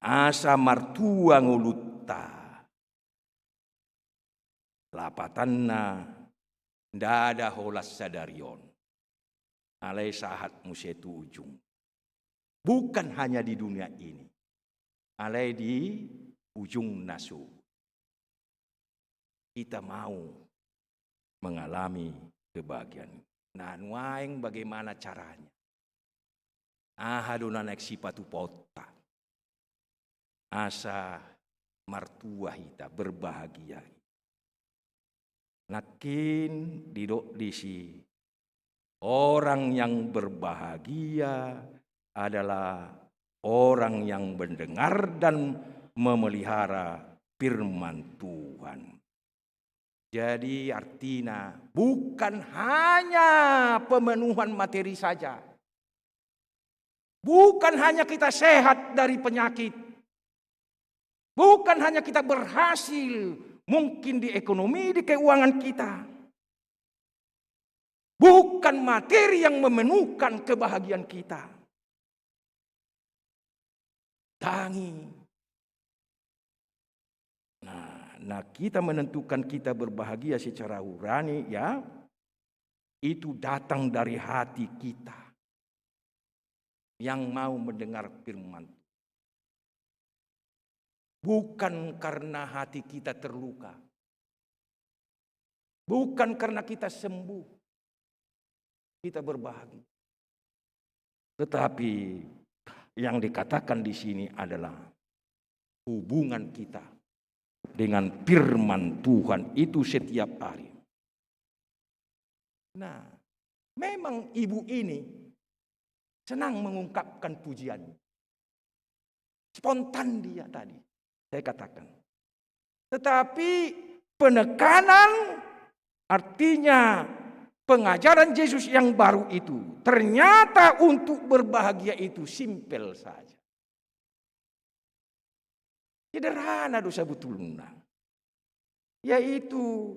asa martua ngolunta. Lapatanna, ndada holan sadari on, alai sahat muse tu ujung. Bukan hanya di dunia ini, alai di ujungna so kita mau mengalami kebahagiaan. Nah, nuaeng bagaimana caranya? Aha do na naeng sipatupaonta asa martua hita, berbahagia? Nangkin didok disi, orang yang berbahagia adalah orang yang mendengar dan memelihara firman Tuhan. Jadi artina bukan hanya pemenuhan materi saja. Bukan hanya kita sehat dari penyakit. Bukan hanya kita berhasil mungkin di ekonomi, di keuangan kita. Bukan materi yang memenuhkan kebahagiaan kita. Tangi. Nah, nah, kita menentukan kita berbahagia secara urani, ya, itu datang dari hati kita yang mau mendengar firman Tuhan. Bukan karena hati kita terluka. Bukan karena kita sembuh, kita berbahagia. Tetapi yang dikatakan di sini adalah hubungan kita dengan firman Tuhan itu setiap hari. Nah, memang ibu ini senang mengungkapkan pujian. Spontan dia tadi, saya katakan. Tetapi penekanan, artinya pengajaran Yesus yang baru itu, ternyata untuk berbahagia itu simpel saja. Sederhana do sabutulna. Yaitu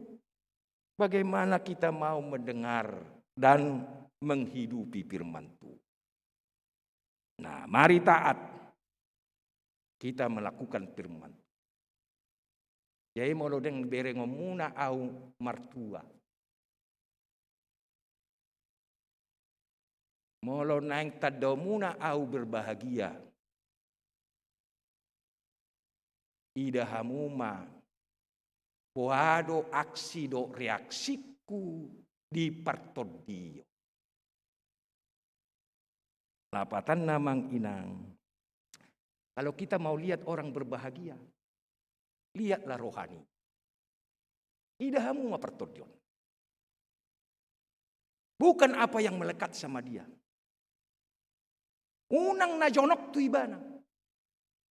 bagaimana kita mau mendengar dan menghidupi firman Tuhan. Nah, mari taat kita melakukan firman. Jadi molo naeng berengonmuna au martua, molo naeng tandaonmuna au berbahagia, ida hamu ma boha do aksi dohot reaksiku di partondion. Lapatanna, amang inang, kalau kita mau lihat orang berbahagia, lihatlah rohani. Ida hamu ma partondion. Bukan apa yang melekat sama dia. Unang na jonok tu ibana.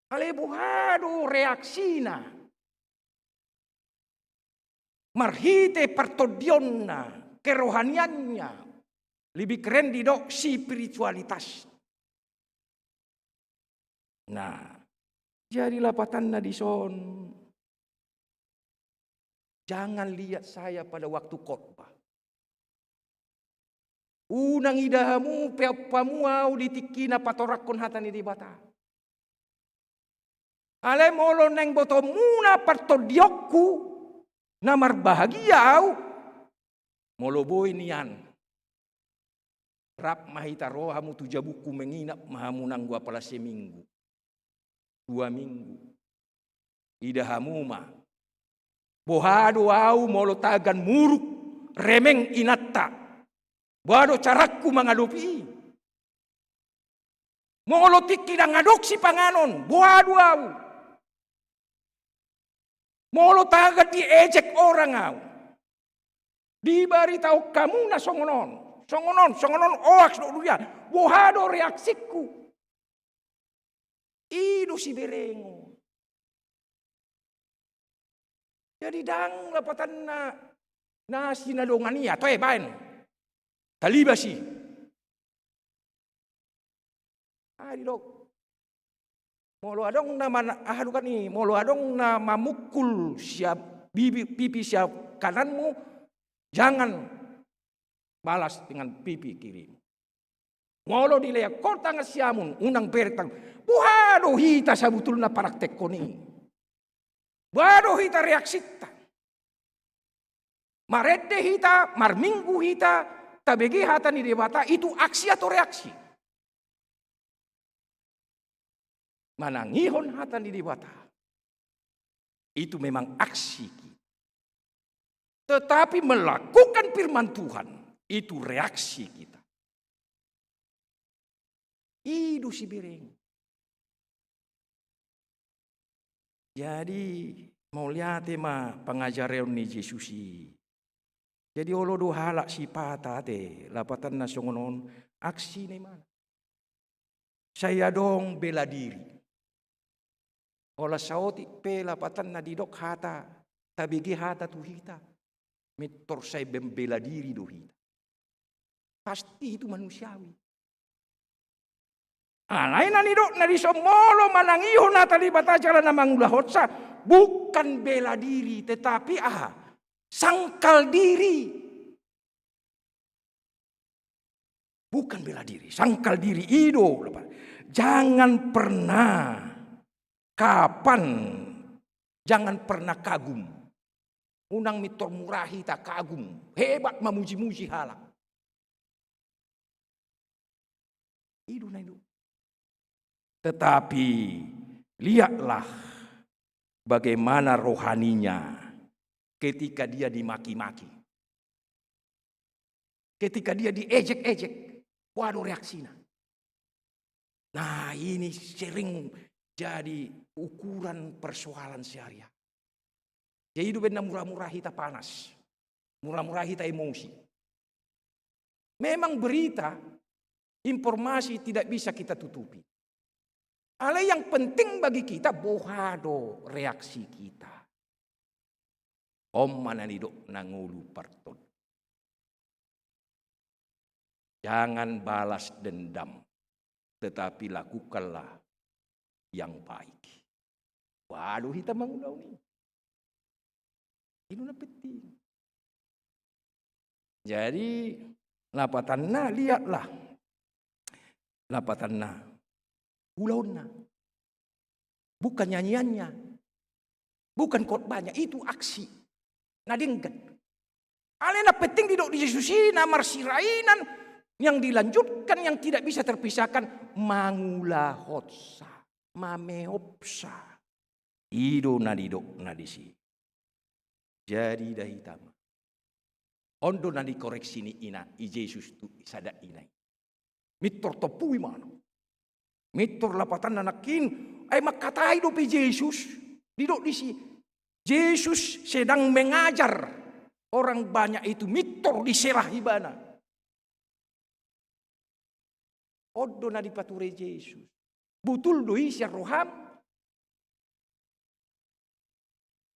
Alai boha do reaksina marhite partondionna, kerohaniannya, lebih keren didok spiritualitas. Nah, jadi lapatanna dison, jangan lihat saya pada waktu khotbah. Unang ida hamu, peop hamu au di tingki na patoranghon hata ni Debata. Alai molo naeng botoonmuna partondionku na marbahagia au, molo boi nian, rap ma hita ro hamu tu jabungku, menginap ma hamu nanggo apala seminggu, dua minggu. Ida hamu ma boha do au molo tagan muruk remeng inanta. Boha do carangku mangadopi i. Molo tingki ndang adong sipanganon, boha do au? Molo tagan diejek orang au, dibaritahon hamu na songon on, songon on, songon on, hoaks dohot durian, boha do reaksiku? I do siberengon. Jadi ndang lapatanna na sinadongan i, toe baen. Talibas i. Ah, didok. Molo adong na mana, ah, bukan i, molo adong na mamungkul siap bibi, pipi siap kananmu, jangan balas dengan pipi kirimu. Molo dilean ho tangan siamun, unang bereng tangan. Boha do hita sabutulna praktekkon i? Boha do hita reaksinta? Marende hita, marminggu hita, tabege hata ni Debata, itu aksi atau reaksi? Manangihon hata ni Debata, itu memang aksi kita. Tetapi melakukan firman Tuhan, itu reaksi kita. I do sibereng. Jadi, mauliate ma pangajarion ni Jesus i. Jadi, olo do halak sipata ate, lapatanna songon on, aksi na imana. Sai adong bela diri. Holan saotik pe lapatanna didok hata, tabege hata tu hita. Mintor sai membela diri do hita. Pasti itu manusiawi. Alai na nidok na dison, molo manangihon hata ni Debata jala na mangulahonsa, bukan bela diri, tetapi aha? Sangkal diri. Bukan bela diri, sangkal diri, i do. Jangan pernah, kapan, jangan pernah kagum. Unang mintor murah hita kagum, hebat mamuji-muji halak. I do na i do. Tetapi lihatlah bagaimana rohaninya ketika dia dimaki-maki. Ketika dia diejek-ejek, boha do reaksina? Nah, ini sering jadi ukuran persoalan sehari-hari. Jadi, i do umbahen na murah-murah hita panas, murah-murah hita emosi. Memang berita, informasi tidak bisa kita tutupi. Alai yang penting bagi kita, boha do reaksi kita. On ma na nidok na ngolu partondu. Jangan balas dendam, tetapi lakukanlah yang baik. Boha do hita mangulahon i. I do na penting. Jadi, lapatanna, lihatlah. Lapatanna. Ulaonna. Bukan nyanyiannya. Bukan khotbahnya. Itu aksi. Na denggan. Alai na penting didok di Jesus i, na marsirainan, yang dilanjutkan, yang tidak bisa terpisahkan, mangulahonsa, mameopsa. I do na didok na disi. Jadi, da hita ma. On do na dikoreksi ni ina i Jesus tu sada ina i. Mintor tompu imana. Mintor lapatanna nangkin, ai mangkatai dope Jesus, didok disi. Jesus sedang mengajar orang banyak itu, mintor disela ibana. On do na dipature Jesus. Butul do i sian roham?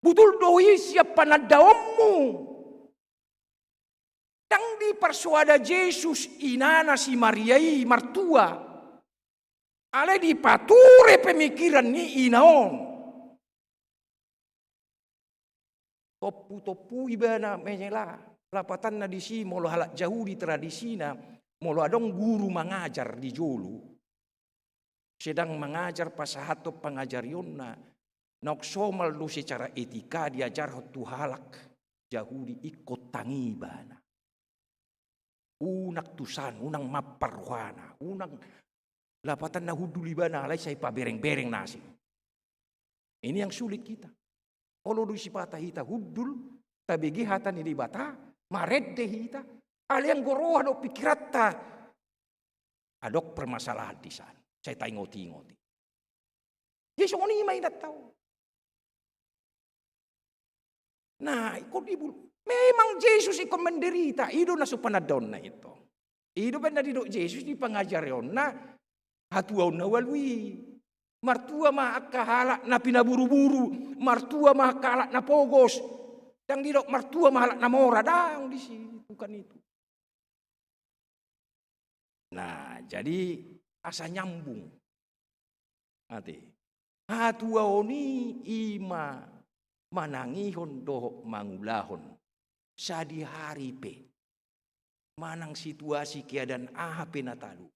Butul do i sian panandaonmu? Ndang diparsoada Jesus inana si Maria i martua. Alai dipature pemikiran ni ina on. Tompu-tompu ibana mela. Lapatanna disi, molo halak Jahudi tradisina, molo adong guru mangajar di jolo, sedang mangajar pasahathon pangajarionna, naung somal do secara etika diajarhon tu halak Jahudi, ingkon tangi ibana. Unang tusan, unang mampar rohana, unang lapatanna hundul ibana, alai sai pabereng-bereng na asing. Ini yang sulit kita. Olo do sipata hita hundul, tabege hata ni Debata, marende hita, alai anggo roha dohot pikiranta, adong permasalahan di sana. Sai taingot-ingot i. Jadi songon i ma inanta on. Nah, ingkon dibul-, memang Jesus ingkon menderita, i do na so panandaonna i tong. I do umbahen na didok Jesus di pangajarionna, hatuaon na ualu i. Martua ma angka halak na pinaburu-buru, martua ma angka halak na pogos. Ndang didok martua ma halak na mora, ndang disi, bukan itu. Nah, jadi asa nyambung. Ate. Hatuaon i ima manangihon dohot mangulahon sadihari pe. Manang situasi keadaan aha pe na talu.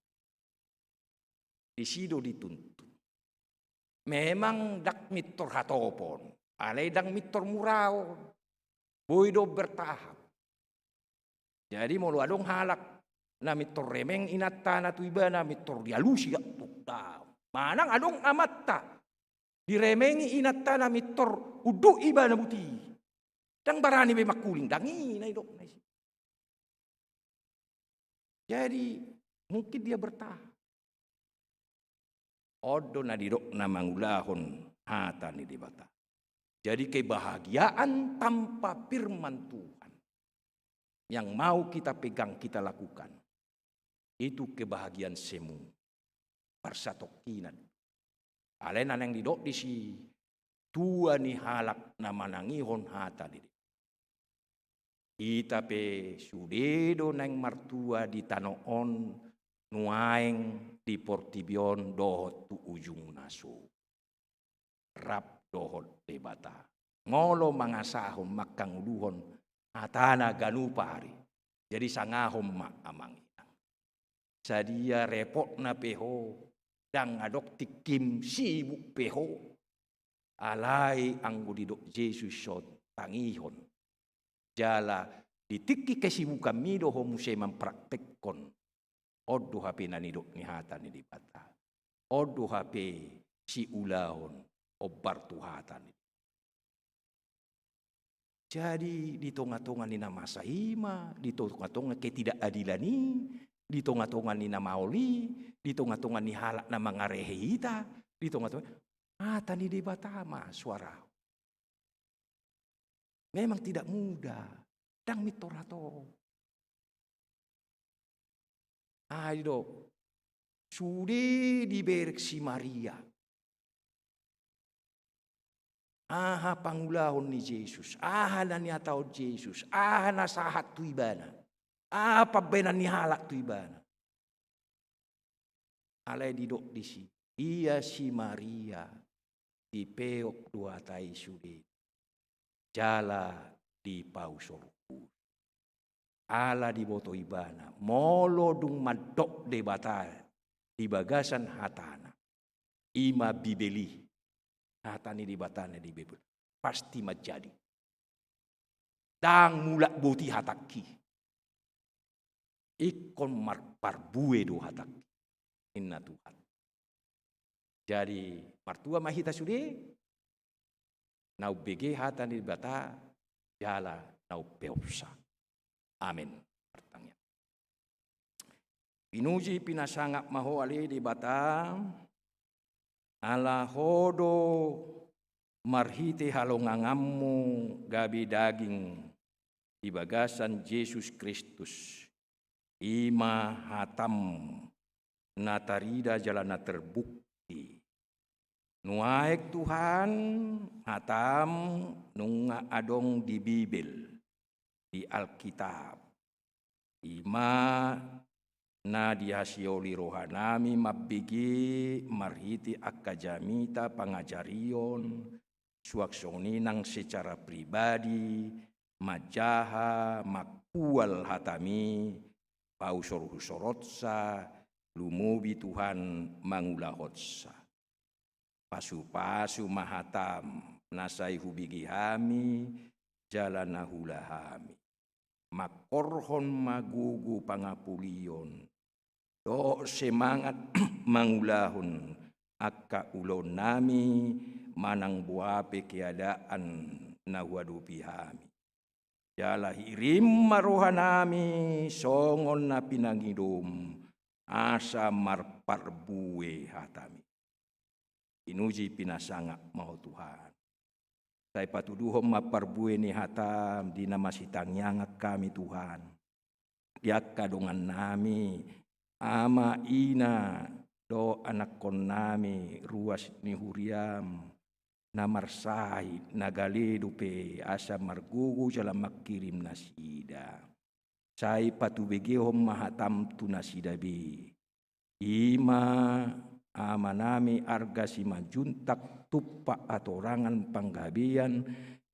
Disi do dituntun. Memang ndang mintor hatopon, alai ndang mintor muraon. Boi do bertahap. Jadi molo adong halak na mintor remeng inantana tu ibana, mintor dialusi, dak tuk daong. Manang adong amanta diremengi inantana, mintor unduk ibana buti. Ndang barani be mangkuling, ndang i na didok na i. Jadi mungkin dia bertahan. On do na didok na mangulahon hata ni Debata. Jadi kebahagiaan tanpa firman Tuhan yang mau kita pegang, kita lakukan, itu kebahagiaan semu, parsatongkinan. Alai na naeng didok disi, tua ni halak na manangihon hata ni Debata. Hita pe sude do naeng martua di tano on, nuaeng, di portibi on dohot tu ujungna so. Rap dohot Debata. Molo mangasahon, mangkangoluhon hatana ganup ari, jadi sangahon ma amang inang. Sadia repotna pe ho, ndang adong tingkim, sibuk pe ho. Alai anggo didok Jesus on, tangihon. Jala di tingki kesibukanmi do ho muse mampraktekkon. On do hape na nidok ni hata ni Debata. On do hape siulahon, ombar tu hata ni. Jadi di tonga-tonga ni na masa i ma, di tonga-tonga ketidakadilan i, di tonga-tonga ni na maol i, di tonga-tonga ni halak na mangarehe hita, di tonga-tonga, hata ni Debata ma suarahon. Memang tidak mudah, ndang mintor hatop. Ai do, sude diberek si Maria. Aha pangulahon ni Jesus, aha na nihatahon Jesus, aha na sahat tu ibana, aha pambahenan ni halak tu ibana. Alai didok disi, ia si Maria dipeop do hata i sude, jala dipausor. Ala diboto ibana, molo dung mandok Debata di bagasan hatana, ima Bibel i, hata ni Debata na di Bibel, pasti manjadi. Ndang mulak boti hatangki. Ingkon marparbue do hatangki, ninna Tuhan. Jadi martua ma hita sude, na umbege hata ni Debata, jala na umpeopsa. Amen. Martangiang. Pinuji pinasangap ma Ho ale Debata, ala Ho do marhite halonganganmu gabe daging di bagasan Jesus Kristus, ima hatam na tarida jala na terbukti. Nuaeng Tuhan, hatam nunga adong di Bibel, di Alkitab. Ima na dihasioli rohanami mambege marhite angka jamita pangajarion, suang songon i nang secara pribadi, manjaha mangkual hatami, pausor-usoronsa, lumobi Tuhan mangulahonsa. Pasu-pasu ma hatam, na sai hubege hami, jala na huula hami. Mangkorhon ma gogo pangapulion, dohot semangat mangulahon angka ulaonnami manang boha pe keadaan na huadopi hami. Jala hirim ma rohanami songon na pinangidom, asa marparbue hatami. Pinuji pinasangap ma Ho Tuhan. Sai patuduhon ma parbue ni hatam di na masitangiangan hami Tuhan. Di angka dongannami, ama ina dohot anakkonnami ruas ni huriam, na marsahit, na gale dope asa margogo jala mangkirim nasida. sai patubegehon ma hatam tu nasida be. I ma amanami arga Simanjuntak, tumpak hatorangan panggabean,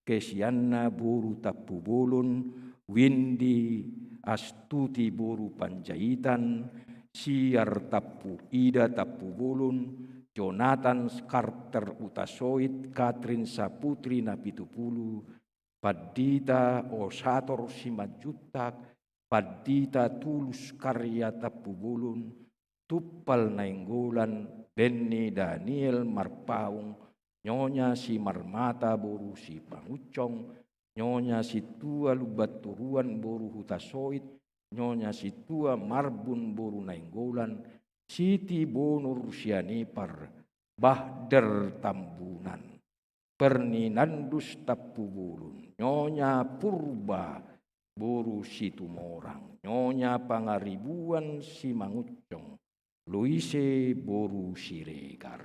kesianna boru Tampubolon, Windy Astuti boru Panjaitan, Siar Tampu, Ida Tampubolon, Jonathan Carter Hutasoit, Catherine Saputri Napitupulu, Pandita Osator Simanjuntak, Pandita Tulus Karya Tampubolon, Tumpal Nainggolan, Benny Daniel Marpaung, Nyonya Simarmata boru Simangunsong, Nyonya Sintua Lumbantoruan boru Hutasoit, Nyonya Sintua Marbun boru Nainggolan, Siti Bonur Sianipar, Bahder Tambunan, Perninandus Tampubolon, Nyonya Purba boru Situmorang, Nyonya Pangaribuan Simangunsong, Luise boru Siregar,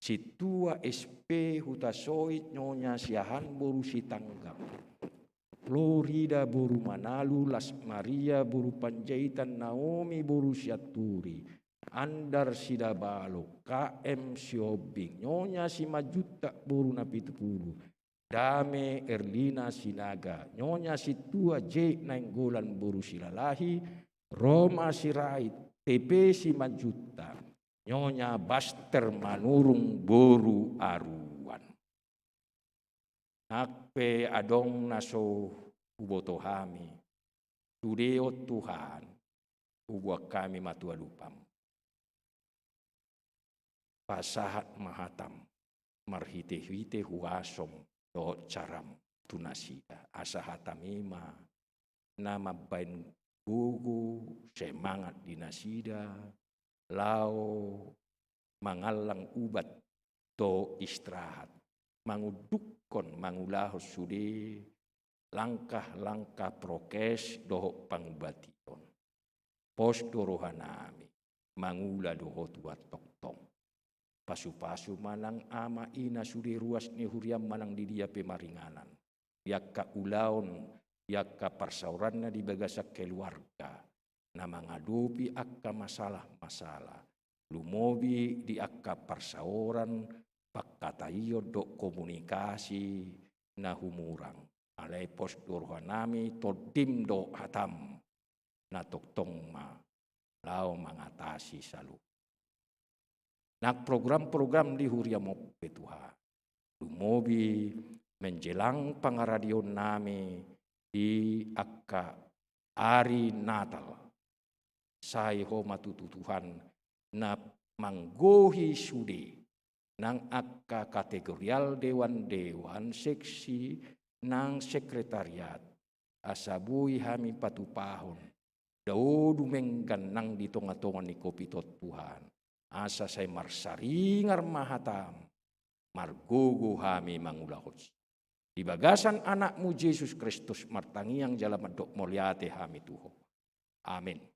Sintua S P Hutasoit, Nyonya Siahaan boru Sitanggang, Florida boru Manalu, Las Maria boru Panjaitan, Naomi boru Sianturi, Andar Sidabalo, K M Sihombing, Nyonya Simanjuntak boru Napitupulu, Dame Erlina Sinaga, Nyonya Sintua J Nainggolan boru Silalahi, Roma Sirait, T P Simanjuntak, Nyonya Baster Manurung boru Aruan. Nang pe adong na so huboto hami, sude on Tuhan, huboan hami ma tu adopanMu. Pasahat ma hataM marhitehite huasoM dohot caraM tu nasida, asa hataMi ma na mambahen gogo, semangat di nasida, laho mangallang ubat dohot istirahat, mangundukhon, mangulahon sude langkah-langkah prokes dohot pangubation. Pos do rohanami mangula do Ho Tuhan tongtong. Pasu-pasu ma nang ama ina sude ruas ni huriaM manang di dia pe maringanan, di angka ulaon, di angka parsaoranna di bagasan keluarga, na mangadopi angka masalah-masalah, lumobi di angka parsaoran, pangkataion dohot komunikasi na humurang. Alai pos do rohanami, TondiM dohot hataM na tongtong ma laho mangatasi saluhut. Nang program-program di huriaM on pe Tuhan, lumobi menjelang pangaradeonnami di angka ari Natal, sai Ho ma tutu Tuhan na manggohi sude nang angka kategorial dewan-dewan, seksi, nang sekretariat, asa boi hami patupahon dao dumenggan nang di tonga-tonga ni covid on Tuhan, asa sai marsaringar ma hataM, margogo hami mangulahonsi. Di bagasan AnakMu Jesus Kristus martangiang jala mandok mauliate hami tu Ho. Amen.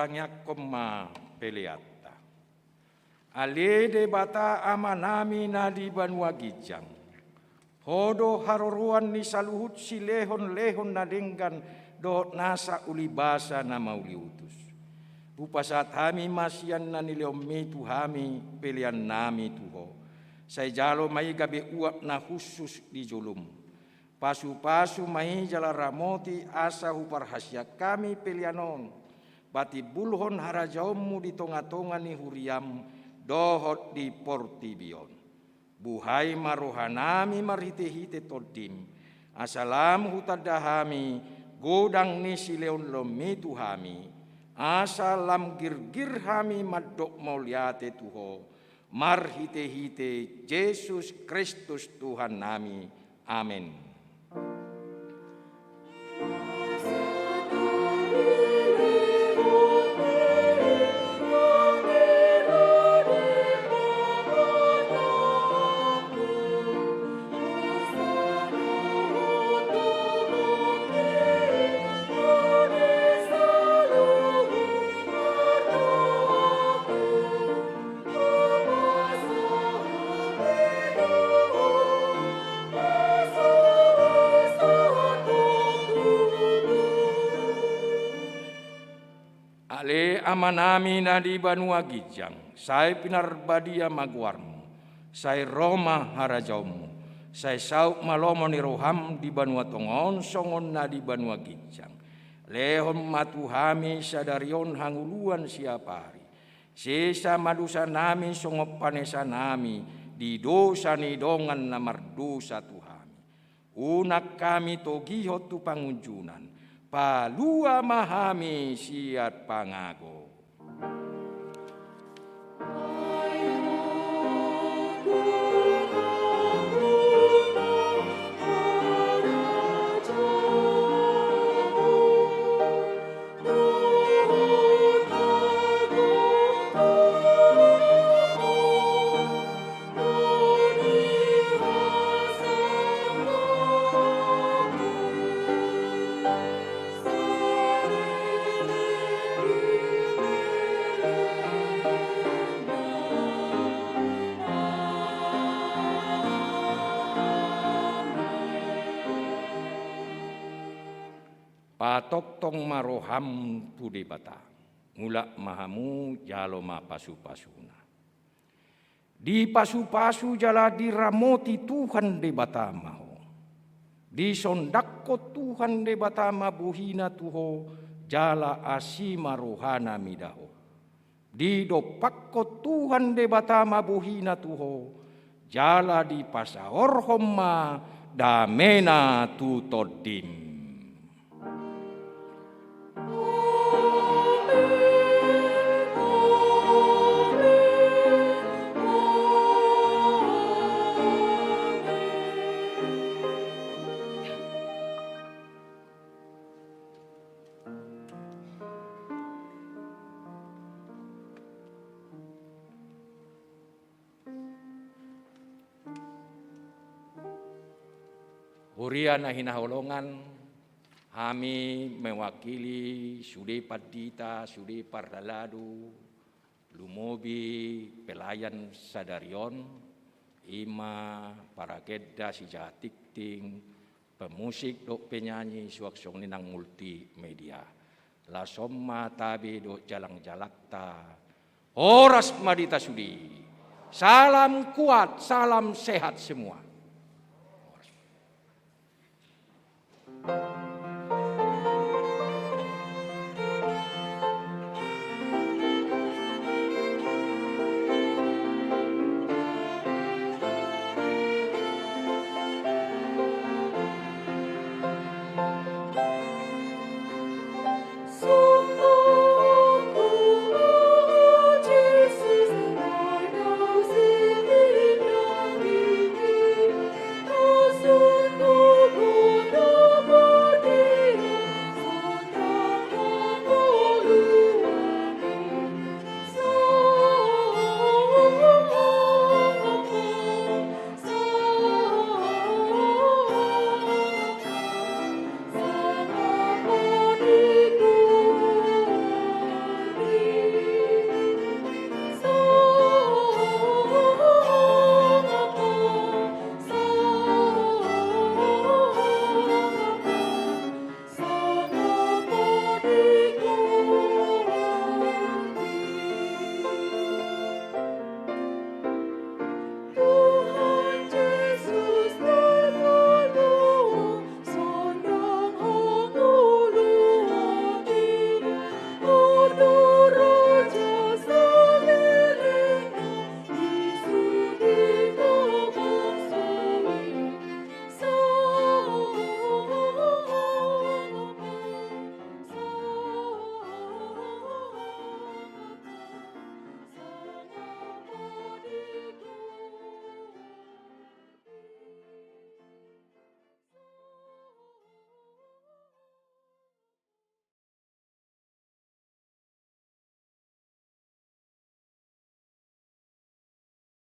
Tangiangkon ma peleanta. Ale Debata Amanami na di banua ginjang, Ho do haroroan ni saluhut silehonlehon na denggan dohot nasa ulibasa na mauliutus. Hupasahat hami ma sian na nilehonMi tu hami peleannami tu Ho. Sai jalo ma i gabe uap na hushus di joloM. Pasupasu ma i jala ramoti asa huparhasiat hami pelean on, patimbulhon harajaonMu di tongatonga ni huriaM dohot di portibi on. Buhai ma rohanami marhitehite TondiM, asa lam hutanda hami godang ni silehonlehonMi tu hami, asa lam girgir hami mandok mauliate tu Ho, marhitehite Jesus Kristus Tuhannami. Amen. Ale Amanami na di banua ginjang, sai pinarbadia ma goarMu, sai ro ma harajaonMu, sai saut ma lomo ni rohaM di banua tonga on songon na di banua ginjang. Lehon ma tu hami sadari on hangoluan siapari. Sesa ma dosanami songon panesanami di dosa ni dongan na mardosa tu hami. Unang hami togihon tu pangunjunan, palua ma hami sian pangago. Patongtong ma roham tu Debata, mulak ma hamu jalo ma pasupasuna. Dipasupasu jala diramoti Tuhan Debata ma ho. Disondangkon Tuhan Debata ma bohina tu ho, jala asi ma rohana mida ho. Didompakkon Tuhan Debata ma bohina tu ho, jala dipasaorhon ma damena tu tondim. Huria na hinaholongan, hami mewakili sude pandita, sude parhalado, lumobi pelayan sadari on, i ma paragenda, sijaha tingting, pemusik dohot penyanyi, suang songon i nang multimedia. Laos on ma tabe dohot jalangjalangta. Horas ma di hita sude. Salam kuat, salam sehat semua.